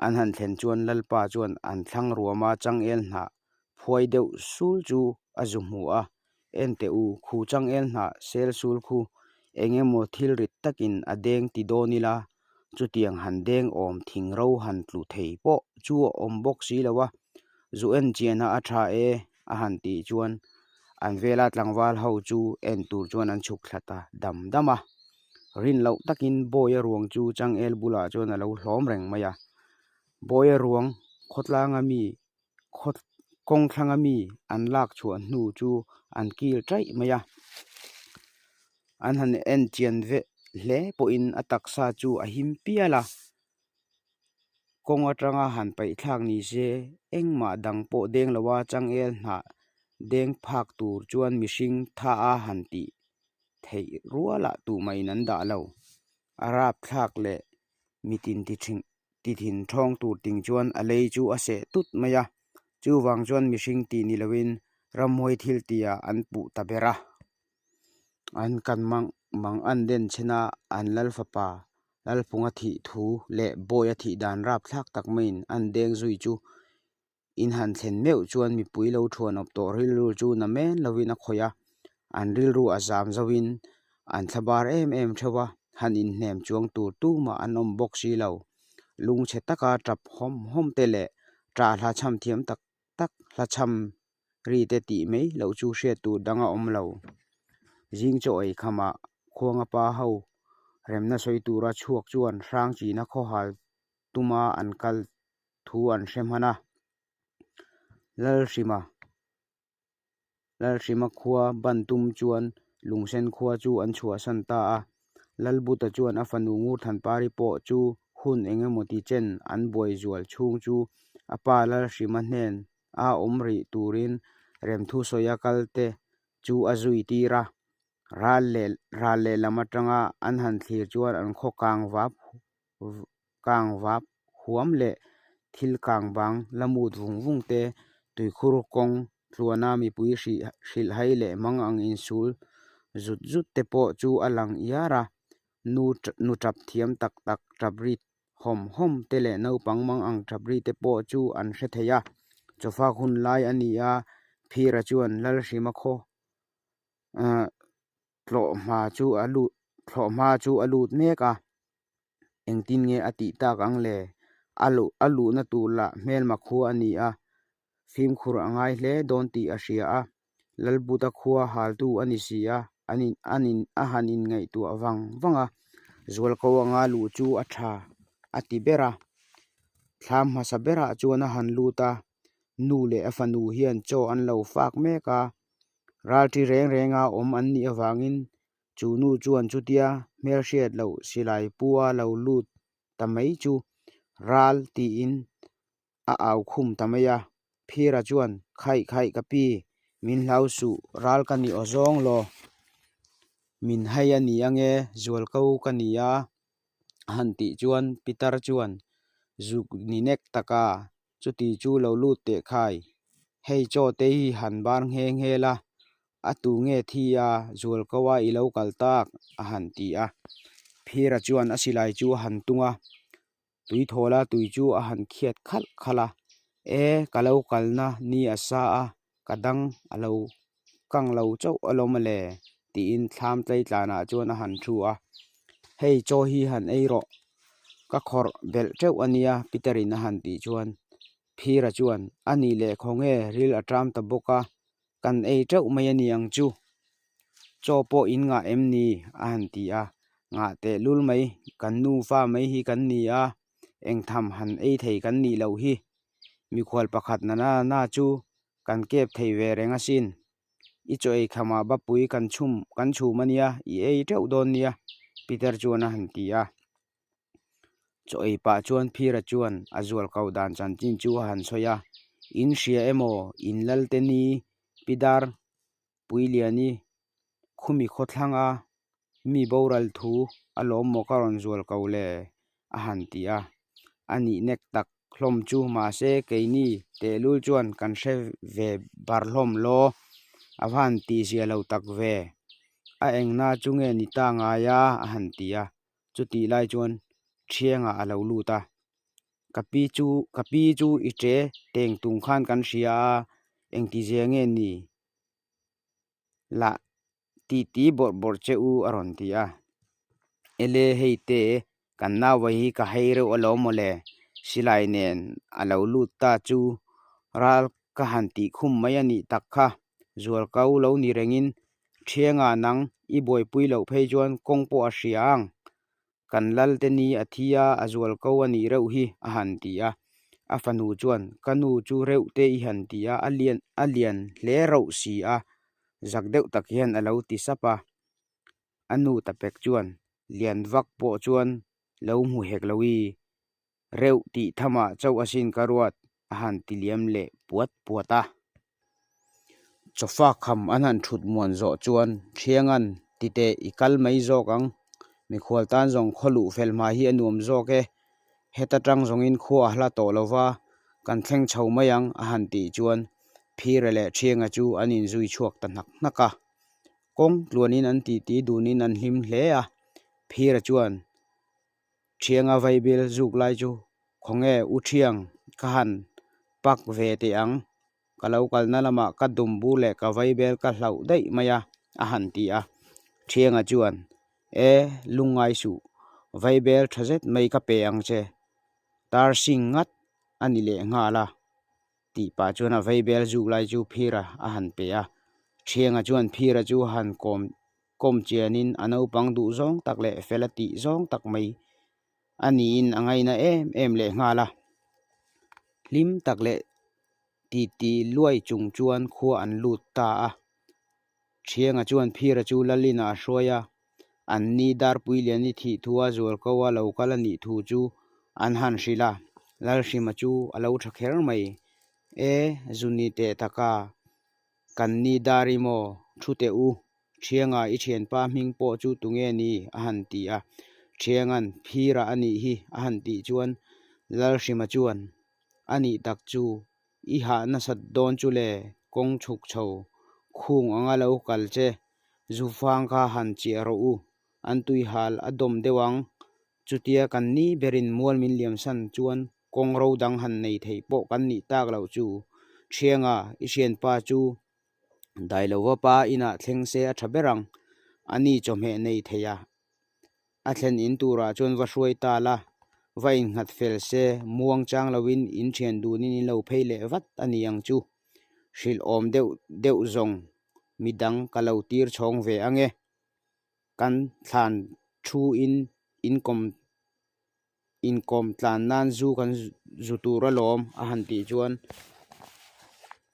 an han thlen chuan Lalpa chuan an thlang ruama changel hnah phuai deuh sul chu a zu hmu a, En teh u, khu changel hnah sel sul khu eng emaw thil rit takin a deng ti dawn ila, chutiang han deng awm thing ro han tlu thei pawh chu a awm bawk si lo a, zu en chian a a tha e a han tih chuan an vela tlangval ho chu en tur chuan an chhuk thla ta dam dam a. Rin loh takin Bawia ruang chu changel bulah chuan a lo hlawm reng mai a. Bawia ruang khawtlanga mi khaw kawng thlanga mi an lak chhuah hnu chu an kil taih mai a. An han en chian veh hle pawhin a taksa chu a him pial a. Kawng atanga han paih thlak ni se engmah dang pawh deng lo a changel hnah deng phak tur chuan mihring tha a han tih theih rualah tuhmahin an dah lo. A rap thlak leh mitin ti thin ti thin thawng tur ting chuan a lei chu a seh tut mai a, chuvang chuan mihring tih ni loin ramhuai thil tihah an puh ta ber a. An kan mang mang an den chhen a, an lal fapa Lalphunga thih thu leh Bawia thih dan rapthlak tak maiin an deng zui chu in han thlen meuh chuan mipui lo thuan awp tawh rilru chu na men lovin a khawih a, an rilru a zam zoin an thlabar em em theuh a, han inhnem chuang tur tumah an awm bawk si lo. Lungchhe taka tap hawm hawm te leh ṭah hla chham thiam tak tak hla chham ri te tih mai loh chu hriat tur dang a awm lo. Zing chaw ei khamah khuanga pa ho remna sawi tura chhuak chuan hrang china khawhal tuma an kal thu an hre hman a. Lalhrima Lalhrima khua ban tum chuan Lungsen khua chu an chhuahsan ta a. Lalbuta chuan a fanu Ngurthanpari pawh chu hun eng emaw ti chen an buai zual chhung chu a pa Lalhrima hnen a awm rih turin remthu sawia kal te chu a zui tir a. Ral leh ral lehlam atanga an han thlir chuan an khaw kang vap kang vap huam leh thil kang bang la mut vung vung te tuikhur kawng tluana mipui hrih hrilhhai leh mang ang insul zut zut te pawh chu a lang iar a, nu nu tap thiam tak tak tap ri hawm hawm te leh naupang mang ang tap ri te pawh chu an hre thei a, chawfak hun lai a ni a, Phira chuan Lalhrima khaw ah tlawhhma chu a lut thlawhhma chu a lut mek a. Engtin nge a tih tak ang le? A luh a luhna tur lah hmelma khua a ni a, fimkhur a ngai hle dawn tih a hria a, Lalbuta khua haltu a ni si a, an in an in a han inngaihtuah vang vang a, Zualko anga luh chu a tha a ti ber a. Thlam hmasa berah chuan a han lut a, nu leh a fanu hian chaw an lo fak mek a, ralṭi reng renga awm an nih avangin Chu nu chuan chutia hmelhriat loh silai pua lo lut ta mai chu ral tiin a au khum ta mai a. Phira chuan, Khaih khaih ka pi, min hlau suh, ral ka ni aw zawng law. Min hai a ni ange, zualko ka ni a a han tih chuan Pitar chuan, Zuk ni nek taka, chuti chu lo lut teh khai, hei chaw te hi han bar nghe nghe la, A tu nge thi a, zual ko a i lo kal tak? a han ti a. Phira chuan a silai chu a han tung a, tui thawl a tui chu a han khiat khalh khalh a. E, ka lo kalna ni a sa a, ka dang a lo kang lo chauh alawm le tiin thlam tleitlanah chuan a han thu a. Hei chaw hi han ei rawh, ka khawrh belh teuh a nia Peter-in a han tih chuan Phira chuan a nih leh khawnge ril a ṭam ta bawk a, kan ei teuh mai a ni ang chu. Chaw pawh in ngah em ni? a han ti a, ngah tehlul mai, kan nufa mai hi kan ni a, engtham han ei thei kan nih loh hi. Mikhual pakhat na na na chu kan kep thei ve reng asin. I chaw ei khamah bapui kan chhum kan chhum a nia, i ei teuh dawn nia, Peter chuan a han ti a. Chaw ei pah chuan Phira chuan a zual kau dan chanchin chu a han sawi a, In hria emaw, in Lalte ni Pidar Puiliani khumi khawthlang a mi boral thu a lawm maw ka rawn zual ko le? a han ti a. A nih nek tak hlawm chu mahse keini tehlul chuan kan hre ve bar hlawm law, a va han tihzia lo tak ve. A engna chu nge ni ta ngai a? a han ti a. Chutih lai chuan Thianga a lo lut a, Ka pi chu, ka pi chu i che teng tung khan kan hria a, engtizia nge ni lah tih ti bawrh bawrh che u a rawn ti a. Ele hei te, kan naua hi ka hei reuh alawm mawle, silai nen a lo lut ta chu ral ka han tih khum mai a nih tak kha, zualko lo ni rengin Thianga nang i buaipui loh phei chuan kawng pawh a hria ang. Kan lal te ni a thi a, a zual ko a nih reuh hi, a han ti a. A fanu chuan, Ka nu chu reuh te i han ti a, a lian a lian hle rauh si a, zak deuh tak hian a lo ti sap a. A nu ta pek chuan, Lian vak pawh chuan lo hmu hek lo i, Reuh tih thamah chauh asin ka ruat, a han ti liam leh puat puat a. Chawfa kham an han thut muan zawh chuan Thiangan titeh i kal mai zawk ang, mikhual tan zawng khaw luh fel hma hi a nuam zawk e, heta tang zawngin khua a hla tawh lo va, kan thleng chho mai ang a han tih chuan Phira leh Thianga chu an inzui chhuak ta hnak hnak a. Kawng tluanin an titi dunin an hlim hle a, Phira chuan Thianga vaibel zuk lai chu khawnge u Thiang ka han pak ve teh ang, ka lo kalna lamah ka dum bur leh ka vaibel ka hlauh daih mai a, a han ti a. Thianga chuan, E, lungngai suh, vaibel tha zet mai ka pe ang che, tar sing ngat a ni leh nghal a, tih pah chuan a vaibel zuk lai chu Phira a han pe a. Thianga chuan Phira chu a han kawm kawm chianin a naupang duh zawng tak leh fel a tih zawng tak mai a niin a ngaina em em leh nghal a. Hlim tak leh titi luai chung chuan khua an lut ta a. Thianga chuan Phira chu Lalina a hruai a, an ni Darpuiliani thih thua zualko a lo kal a nih thu chu an han hrilh a. Lalhrima chu a lo tha kher mai. E, zuni teh taka Kan ni dar i maw? Thu teh u, Thianga i thianpa hming pawh chu tunge ni? a han ti a. Thianga'n, Phira a nih hi, a han tih chuan Lalhrima chuan, A nih tak chu, i hah nasat dawn chu le, kawng chhuk chho, khung anga lo kal che, zufang kha han chiah rawh u, an tuihal a dawm deuh ang, Chutia kan ni berin mual min liamsan chuan kawng ro dang han nei thei pawh kan nih tak loh chu. Thianga, i hrianpa chu Dailova pa inah thleng se a tha ber ang. A ni chawhmeh nei thei a, a thlen in turah chuan va hruai ta la, va innghat fel se, muang chang loin in thian dunin in lo phei leh vat a ni ang chu. Hrilh awm deuh deuh zawng midang ka lo tir chhawng ve ange. Kan thlan thu in inkawm inkawm tlan nan zu kan zu tur alawm a han tih chuan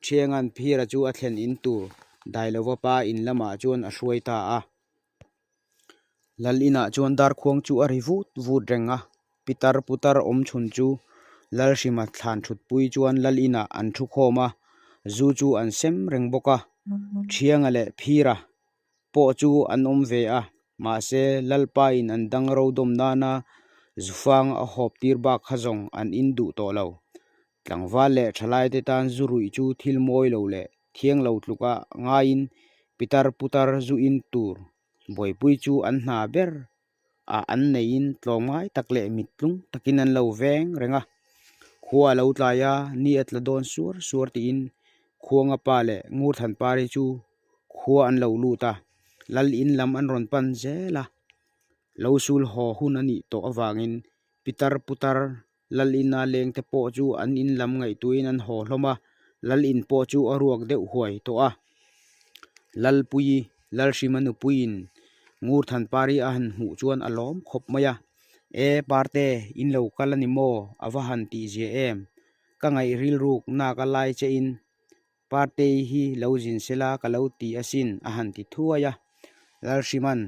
Thianga'n Phira chu a thlen in tur Dailova pa in lamah chuan a hruai ta a. Lal inah chuan darkhuang chu a ri vut vut reng a, pitar putar awm chhun chu Lalhrima thlan thutpui chuan Lal inah an thu khawm a, zu chu an sem reng bawk a. Thianga leh Phira pawh chu an awm ve a, mahse Lalpain an dang ro dawm nana zufang a hawp tir bak kha zawng an in duh tawh lo. Tlangval leh thalaite tan zu ruih chu thil mawi lo leh thiang lo tluka ngaiin pitar putar zu in tur buaipui chu an hna ber a an neiin tlawmngai tak leh mittlung takin an lo veng reng a. Khua a lo tlai a, ni a tla dawn suar suar tiin Khuanga pa leh Ngurthanpari chu khua an lo lut a, Lal in lam an rawn pan zel a. Lo sul haw hun a nih tawh avangin Pitar putar Lal ina lengte pawh chu an in lam ngaihtuahin an haw hlawm a, Lal in pawh chu a ruak deuh huai tawh a. Lalpuii, Lalhrima nupuiin Ngurthanpari a han hmuh chuan a lawm khawp mai a, E Parte, in lo kal a ni maw? A va han tih zia em? Ka ngaih rilruk nak a lai che in Partei hi lo zin sela ka lo ti asin a han ti thuai a. Lalhriman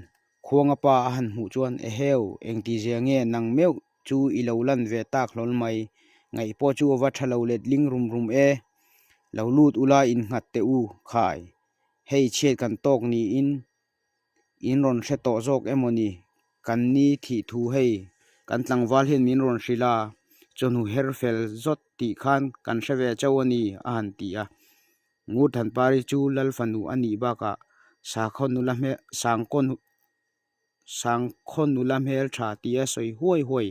Khuanga pa a han hmuh chuan Eheu, engti zia nge nang meuh chu i lo lan ve tak hlawl mai, ngaih pawh chu a va tha lo let ling rum rum e. Lo lut ula innghat teh u, khai. Hei chhiat kan tawk niin In rawn hre tawh zawk emaw ni? Kan ni thih thu hei kan tlangval hian min rawn hrilh a, chawhnu her fel zawt tih khan kan hre ve chauh a ni, a han ti a. Ngurthanpari chu Lal fanu a nih bakah sakhaw nula hmel sangkaw sangkhaw nula hmel tha tia sawi huai huai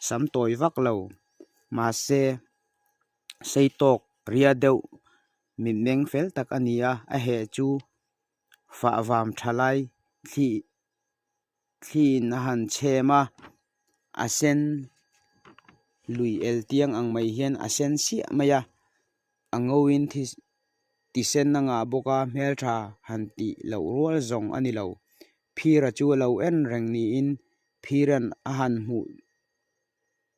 sam tawi vak lo. Mahse, sei tawk ria deuh mitmeng fel tak a ni a, a heh chu Fahvam thalai thli thliin a han chhem a, a sen lui el tiang ang mai hian a sen siah mai a, a ngoin thi ti sen a ngah bawk a hmeltha han tih loh rual zawng a ni lo. Phira chu a lo en reng niin Phira'n a han hmuh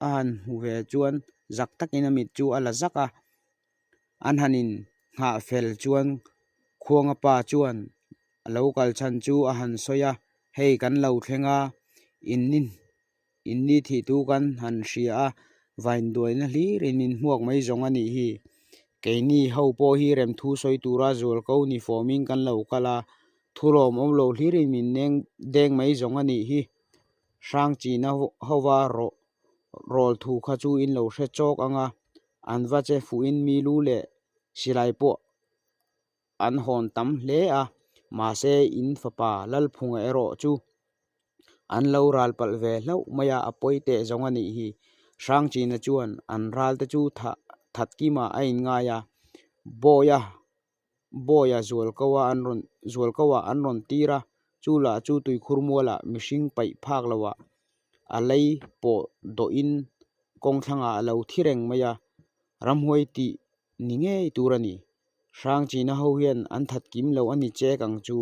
a han hmu ve chuan zak takin a mit chu a la zak a, an han in nghah fel chuan Khuanga pa chuan a lo kal chhan chu a han sawi a, hei kan lo thleng a, in ni in ni thih thu kan han hria a, vainduaina hlirin min hmuak mai zawng a nih hi, keini ho pawh hi remthu sawi tura zualko ni fawmin kan lo kal a, thulawm awm lo hlirin min neng deng mai zawng a nih hi. Hrangchina hova rawl thu kha chu in lo hre chawk ang a, an va che fuhin mi lu leh silai pawh an hawn tam hle a, mahse in fapa Lalphunga erawh chu an lo ral palh ve hlauh mai a, a pawi teh zawng a nih hi. Hrangchina chuan an ral te chu that kimah a inngai a, Bawia Bawia zualko a an rawn zualko ah an rawn tir a, chu lah chu tuikhur mualah mihring paih phak loah a lei pawh dawhin kawng thlangah a lo thi reng mai a, ramhuai tih ni ngei tur a ni. Hrangchina ho hian an that kim lo a ni chek ang chu.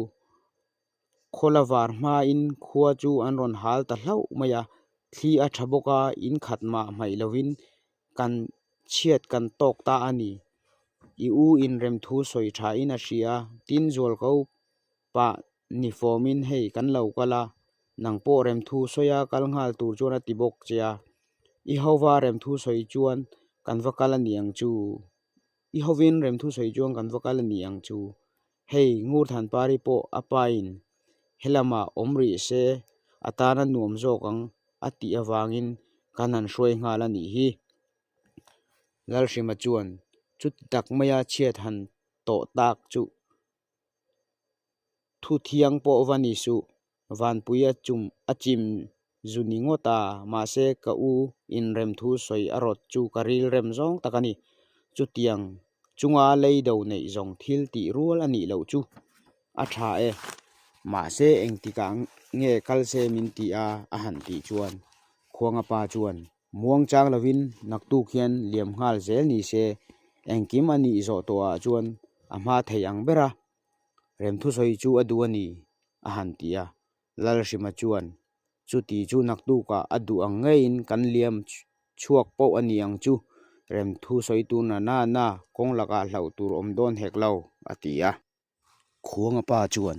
Khawla var hmain khua chu an rawn hal ta hlauh mai a, thli a tha bawk a, in khat mah hmaih lovin kan chhiat kan tawk ta a ni. I u inrem thu sawi thain a hria a, tin zualko pah ni fawmin hei kan lo kal a, nang pawh remthu sawia kal nghal tur chuan a ti bawk che a, i hova remthu sawi chuan kan va kal a ni ang chu. I hovin remthu sawi chuan kan va kal a ni ang chu. Hei Ngurthanpari pawh a pain helamah awm rih se a tan a nuam zawk ang a tih avangin kan han hruai nghal a nih hi. Lalhrima chuan chuti tak maia chhiat han tawh tak chu thu thiang pawh va ni suh, Vanpui a chum a chim zu ni ngawt a, mahse ka u inrem thu sawi a rawt chu ka ril rem zawng tak a ni. Chutiang chunga lei do neih zawng thil tih rual a nih loh chu a tha e. Mahse engtikah nge kal se min ti a a han tih chuan Khuanga pa chuan muang chang lovin naktuk hian liam nghal zel ni se engkim a nih zawh tawhah chuan a hma thei ang ber a, Remthusawi chu a duh a ni, a han ti a. Lalhrima chuan, Chuti chu naktukah a duh ang ngeiin kan liam chhuak poh a ni ang chu, Remthusawi tur na na na kawng lakah hlauh tur awm dawn hek lo, a ti a. Khuanga pa chuan,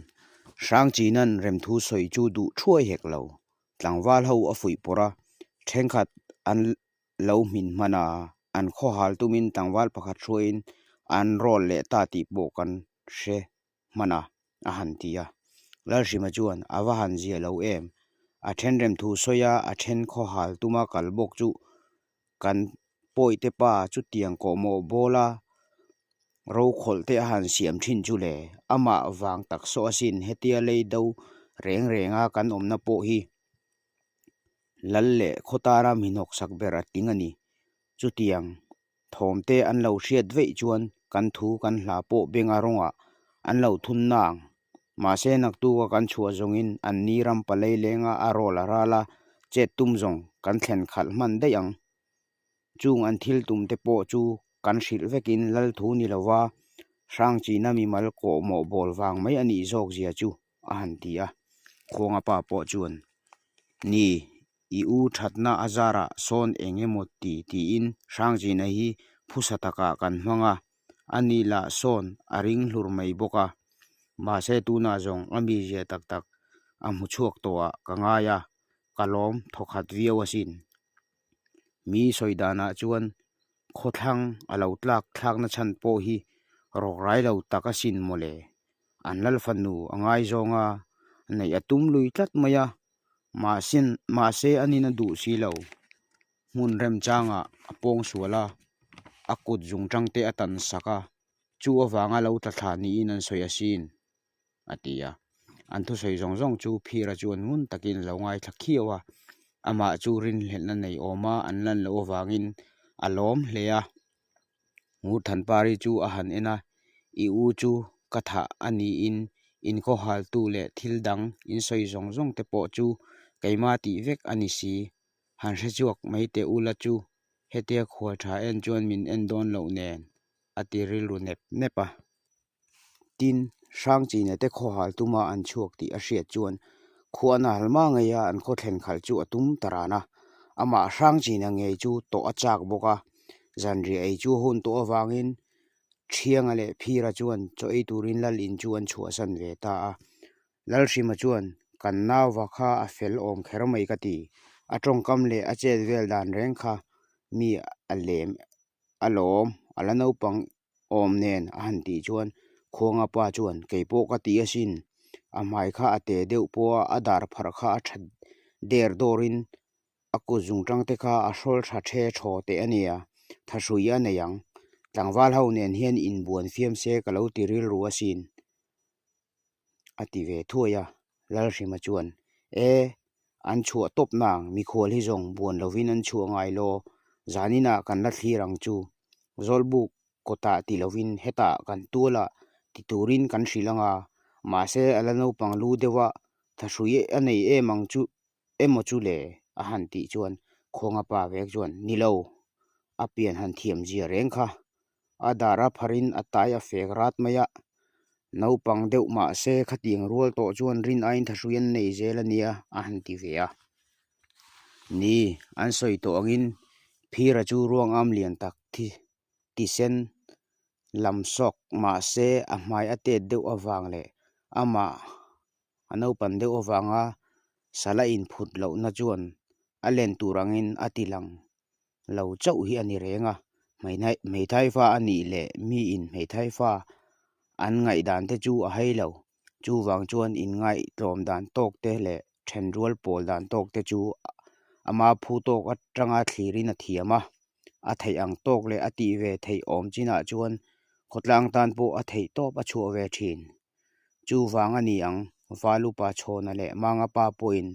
Hrangchina'n Remthusawi chu duh thuai hek lo, tlangval ho a fuih pawrh a, thenkhat an lo hmin hman a, an khawhal tumin tlangval pakhat hruaiin an rawl leh ta tih pawh kan hre hman a, a han ti a. Lalhrima chuan a va han ziah lo em? A then rem thu sawi a, a then khawhal tuma kal bawk chu kan pawite pa chutiang kawhmawh bawla rokhawlh te a han siam thin chu le, amah vang tak sawh asin hetia lei do reng renga kan awmna pawh hi. Lal leh khaw tana mi hnawksak ber a tling a ni. Chutiang. Thawmte an lo hriat veih chuan kan thu kan hla pawh benga rawngah an lo thun na ang. Mahse naktuka kan chhuah zawngin an ni ram palei lenga a rawl a ral a, chet tum zawng kan thlen khalh hman daih ang. Chung an thil tum te pawh chu kan hrilh vekin lal thu ni lova Hrangchina mimal kawhmawh bawl vang mai a nih zawk zia chu a han ti a. Khuanga pa pawh chuan, Ni, i u thatna a zarah sawn eng emaw ti tiin Hrangchina hi phusa takah kan hmang a, a ni lah sawn a ring hlur mai bawk a. Mahse tunah zawng a mizia tak tak a hmu chhuak tawhah ka ngai a, ka lawm thawkhat viau asin. Mi sawi danah chuan khawthlang a lo tlak thlakna chhan pawh hi rawk rai lo tak asin mawle. An lal fanu a ngaizawng a, neih a tum lui tlat mai a, mahsin mahse a nin a duh si lo. Hmun remchangah a pawng sual a, a kut zungtang te a tan sak a, chu avanga lo tla thla niin an sawi asin. a ti a. An thusawi zawng zawng chu Phira chuan ngun takin a lo ngaithla khiau a, amah chu rinhlelhna nei awma an lan loh avangin a lawm hle a. Ngurthanpari chu a han en a, I u chu ka thah a niin inkhawhaltu leh thil dang insawi zawng zawng te pawh chu keima tih vek a ni si, han hre chhuak mai teh ula chu hetia khual tha en chuan min en dawn loh nen a ti rilru nep nep a. Tin, Hrangchina te khawhal tuma an chhuak tih a hriat chuan khuahna halma ngeia an khaw thlen khalh chu a tum ta ran a. Amah Hrangchina ngei chu tawh a chak bawk a, zanriah ei chu a hun tawh avangin Thianga leh Phira chuan chaw ei turin lal in chu an chhuahsan ve ta a. Lalhrima chuan, Kan nauva kha a fel awm kher mai ka ti. A tawngkam leh a chet vel dan reng kha mi a lem alawm, a la naupang awm nen a han tih chuan Khuanga pa chuan kei pawh ka ti asin, a hmai kha a te deuh pawh a, a dar pharh kha a tha der dawrin a kut zungtang te kha a hrawl tha the thaw teh a nia, thahrui a nei ang, tlangval ho nen hian inbuan fiam se ka lo ti rilru asin. A ti ve thuai a, Lalhrima chuan, E, an chhuah tawp nang, mikhual hi zawng buan lovin an chhuah ngai law, zaninah kan la thlir ang chu. Zawlbuk kawtah ti lovin hetah kan tualah ti turin kan hrilh ang a, mahse a la naupang lu deuha thahrui a nei em ang chu emaw chu le? a han tih chuan Khuanga pa vek chuan, Ni lo, a pian han thiam zia reng kha. A dar a pharin a tai a fek rat mai a, naupang deuh mah se khatiang rual tawh chuan rin aiin thahrui an nei zel a nia a han ti ve a. Ni, an sawi tawh angin Phira chu ruangam lian tak thi tisen lam sawk mah se a hmai a tet deuh avang leh amah a naupan deuh avanga sala inphut lohna chuan a len tur angin a ti lang lo chauh hi a ni reng a, hmeithai fa a nih leh miin hmeithai fa an ngaihdan te chu a hei lo. Chuvang chuan inngaihtlawm dan tawk te leh thenrual pawl dan tawk te chu ama phu tawk atanga thlirin a thiam a, a theih ang tawk leh a tih ve theih awm chinah chuan khawtlang tan pawh a theih tawp a chhuah ve thin. Chuvang a ni ang, Valupa Chhawna leh Mangapa pawhin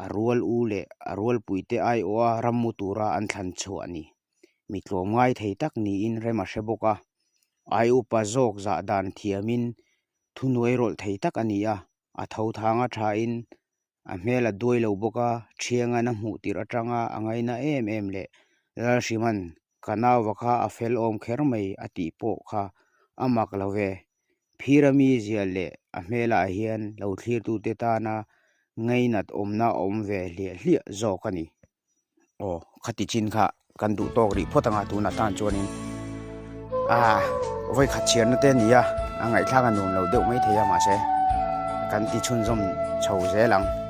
a rual u leh a rualpuite aiawha rammu tura an thlan chhuah a ni. Mi tlawm ngai thei tak niin rem a hre bawk a, ai upa zawk zah dan thiamin thuhnuai rawlh thei tak a ni a, a tho thang a thain a hmel a duai lo bawk a, thiangan a hmuh tirh atanga a ngaina em em leh Lalhriman ka nauva kha a fel awm kher mai a tih pawh kha a mak lo ve. Phira mizia leh a hmelah hian lo thlirtute tana ngainat awmna a awm ve hliah hliah zawk a ni. Aw, khati chin kha kan duh tawk rih phawt anga tunah tan chuanin ah vawikhat chhiarna te a ni a, a ngaihthlak a nuam lo deuh mai thei a mahse kan ti chhunzawm chho zel ang.